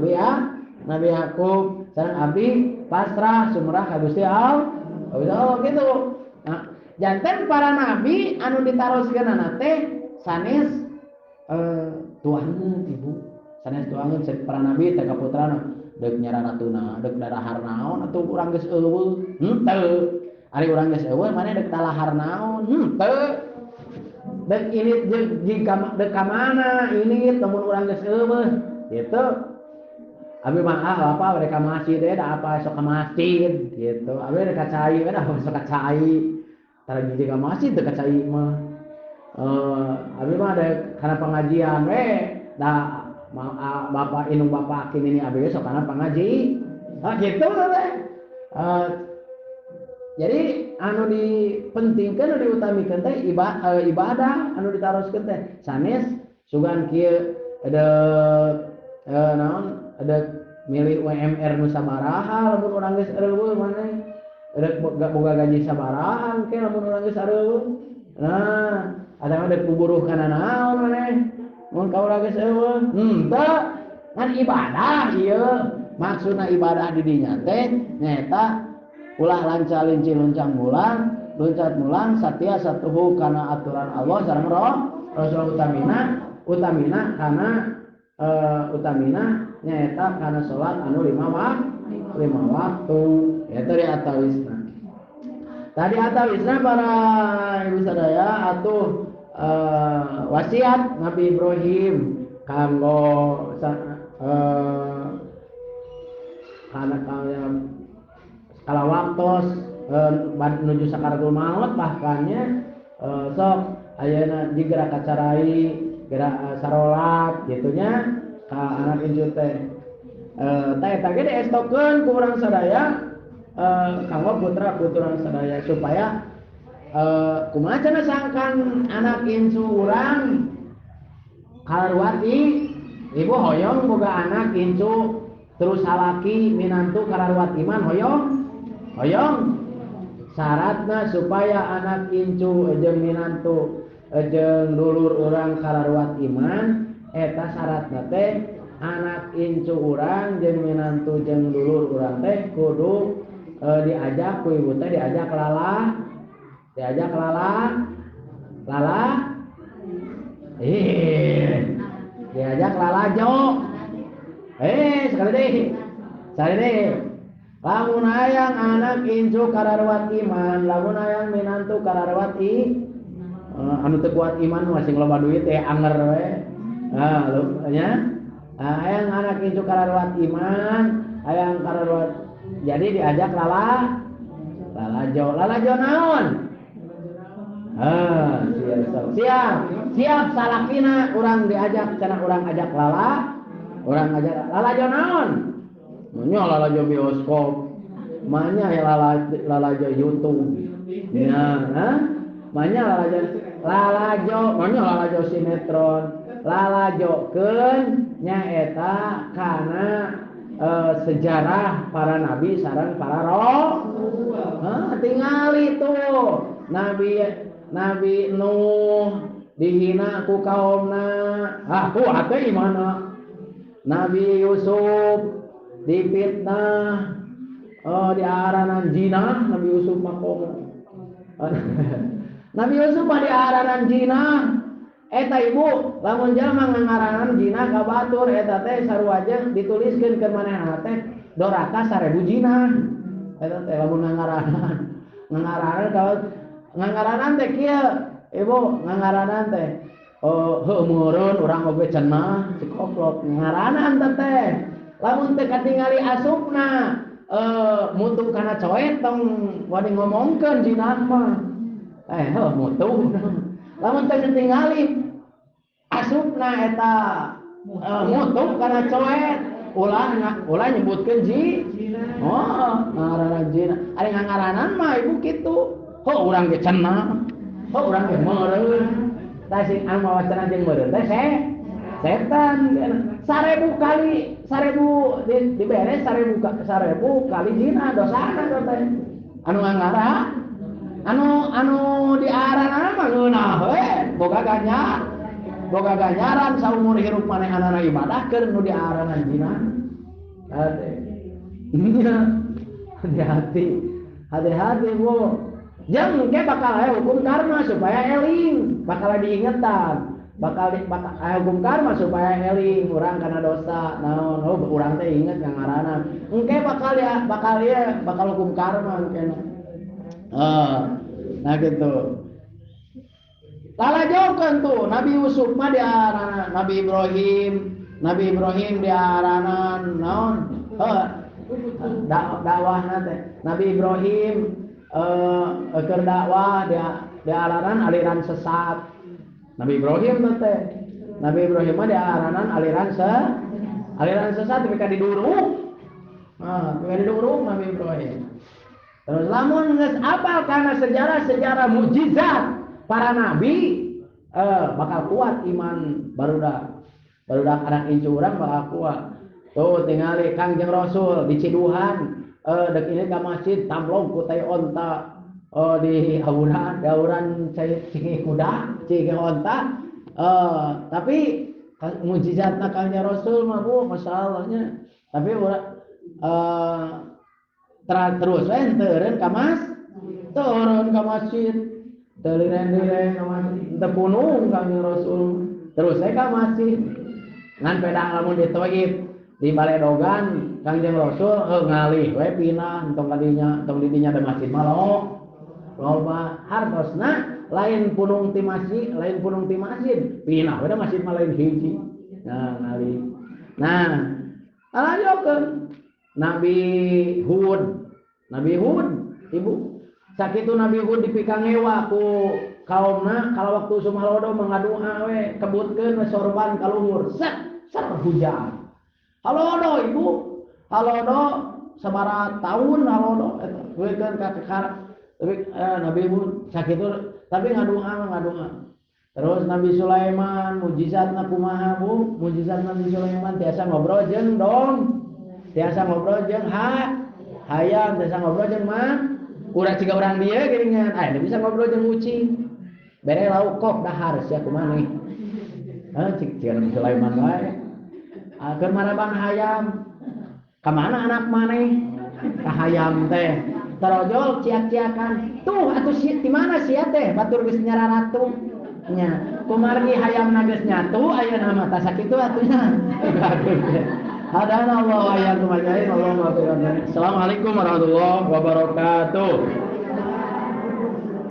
Nabi Yakub sareng abdi pasrah sumrah ka Gusti Allah. Allah gitu. Nah, janten para nabi anu ditaroskeunana teh sanes tuangeun ibu. Sanes tuangeun para nabi teh ka putrana deuk nyararatuna, deuk darahar naon atuh urang geus eueuh. Henteu. Ari urang geus eueuh maneh deuk talahar naon? Henteu. Deuk ini jeung deuk ka mana ini lamun urang geus eueuh gitu. Abi mah apa mereka masjid da apa sok ka masjid gitu. Abi rek ka cai we da sok ka cai. Tara jiji ka masjid teu ka cai mah. Abi mah ada kana pengajian we da bapak indung bapak akin ini abi sok kana pengaji. Ah gitu teh. Jadi anu dipentingkeun anu diutamikeun teh ibadah anu ditaroskeun teh sanes sugan kieu ada naon ada milih UMR nu sabaraha lamun urang geus eueuh maneh rek boga gaji sabaraha engke lamun urang geus eueuh. Nah, ada mah dek buburuh kana naon maneh mun ka urang geus eueuh. Henteu ngan ibadah ieu maksudna ibadah di dinya teh nyaeta ulah lanca linci luncang bulang loncat mulang satia satuhu kana aturan Allah sareng roh Rasul utamina kana utamina nyaeta kana salat anu lima waktu eta di atawisna. Tadi atawisna para ibu sadaya atuh wasiat Nabi Ibrahim kanggo kana kala waktos menuju sakaratul maut bahkannya sok ayeuna digerak kacarai gerak sarolat gitunya ka anak incu teh teh eta ge diestokeun ku urang sadaya kanggo putra putra sadaya supaya kumaha cenah sangkan anak incu urang karuati ibu hoyong boga anak incu terus salaki minantu kararuat iman hoyong hoyong syaratna supaya anak incu jeung minantu jeung dulur urang kararuat iman eta syaratna teh anak incu urang jeung minantu jeung dulur urang teh kudu diajak ku ibu teh diajak lala diajak lalajo sekali deh lamun hayang anak incu kararuat iman lamun hayang minantu kararuat anu teu kuat iman mah sing loba duit teh anger we. Ah nya hayang anak incu kararuat iman hayang kararuat jadi diajak lalajo naon. Siap salakina urang diajak cenah urang ajak lala urang ajak lalajo naon. Nya lalajo bioskop manya lalajo YouTube ya ha manya lalajo manya lalajo sinetron lalajokeun nyaeta kana sejarah para nabi sareng para roh. Tingali tuh Nabi Nuh dihina ku kaumna kuat teh imana. Nabi Yusuf dipitnah diaranan zina Nabi Yusuf mah komo. Nabi Yusuf mah diaranan zina eta ibu lamun jalma ngangaranan zina ka batur eta teh sarua jeung dituliskeun ke manehna teh doraka 1000 zina eta teh lamun ngangaranan ngangaranan teh kieu ibu ngangaranan teh heuh meureun urang oge cenah cikoplok ngangaranan teh lamun teu katingali asupna Mutu kana coet tong wani ngomongkeun zina mah. Heuh mutu. Lamun teu ditingali asupna eta mutu kana coet ulah nyebutkeun zina. Oh, ngaranna zina. Ari ngangaranan mah ibu kitu. Heuh urang ge cenah. Heuh urang ge meureun. Tah sing anu mawa cenah jeung meureun teh setan. 1000 kali 1000 dibere 1000 kali zina dosana teh. Anu ngangara anu diaranana mah ngeunah we boga ganjaran saumur hirup manehanana ibadah keur nu diaranan zina. Hade. Hati-hati. Hati-hati Bu. Jeung ke bakal aya hukum karma supaya eling, bakal diingetan. Bakal hukum karma supaya eling urang kana dosa naon oh urang teh inget ngangaranan engke bakal ya bakal hukum karma engke. Nah gitu. Lalajokeun tuh Nabi Yusuf mah diaranan Nabi Ibrahim diaranan naon dakwahna teh Nabi Ibrahim keur dakwah diaranan aliran sesat. Nabi Ibrahim teh Nabi Ibrahim mah diaranan aliran sesat tapi ka diduruk. Nah, ka diduruk Nabi Ibrahim. Terus lamun geus apal kana sejarah-sejarah mukjizat para nabi bakal kuat iman barudak. Barudak anak incu urang bakal kuat. Tuh tingali Kangjeng Rasul di Ciduhan dek ini ka masjid tamlong ku tai onta. Di auran cingih kuda, cingih onta. Tapi mukjizatna Kangjeng Rasul mah Bu, masyaallah. Tapi terus we teureun ka turun ka masjid. Teu liren-liren ka masjid, teu punung Kangjeng Rasul. Terus we ka masjid. Ngan pedah lamun di Thaif, di Baledogan Kangjeng Rasul ngalih we pinah entong kadinya, entong di dinya ada masjid mah loba hartosna lain punung ti masjid, pinah we da masjid mah lain hiji. Nah, ngalih. Nah, alajokeun Nabi Hud, ibu. Sakitu Nabi Hud dipikangewa ku kaumna kalau waktu sumalodo mengadoa we kebutkeun we sorban ka luhur set ser hujan. Halodo ibu, halodo sabaraha tahun halodo eta weukeun ka kekar. Tapi Nabi Hud sakitu tapi ngadoa. Terus Nabi Sulaiman mujizatna kumaha Bu? Mujizat Nabi Sulaiman tiasa ngobrol jeung dong. Tiasa ngobrol jeung hayam, tiasa ngobrol jeung mah urang ciga urang dieu geuningan. Aya bisa ngobrol jeung ucing. Bere lauk kok dahar sia kumaha nih. Heuh cik ciga Nabi Sulaiman wae. Keur maraban hayam. Ka mana anak maneh? Ka hayam teh. Tarojol ciak-ciakan. Tuh atuh si di mana sia teh batur geus nyararatu. Nya, kumargi hayamna geus nyatu ayeuna mah tah sakitu atuh nya. Hadana Allah wa iyyakum ajmain. Allahumma. Assalamualaikum warahmatullahi wabarakatuh.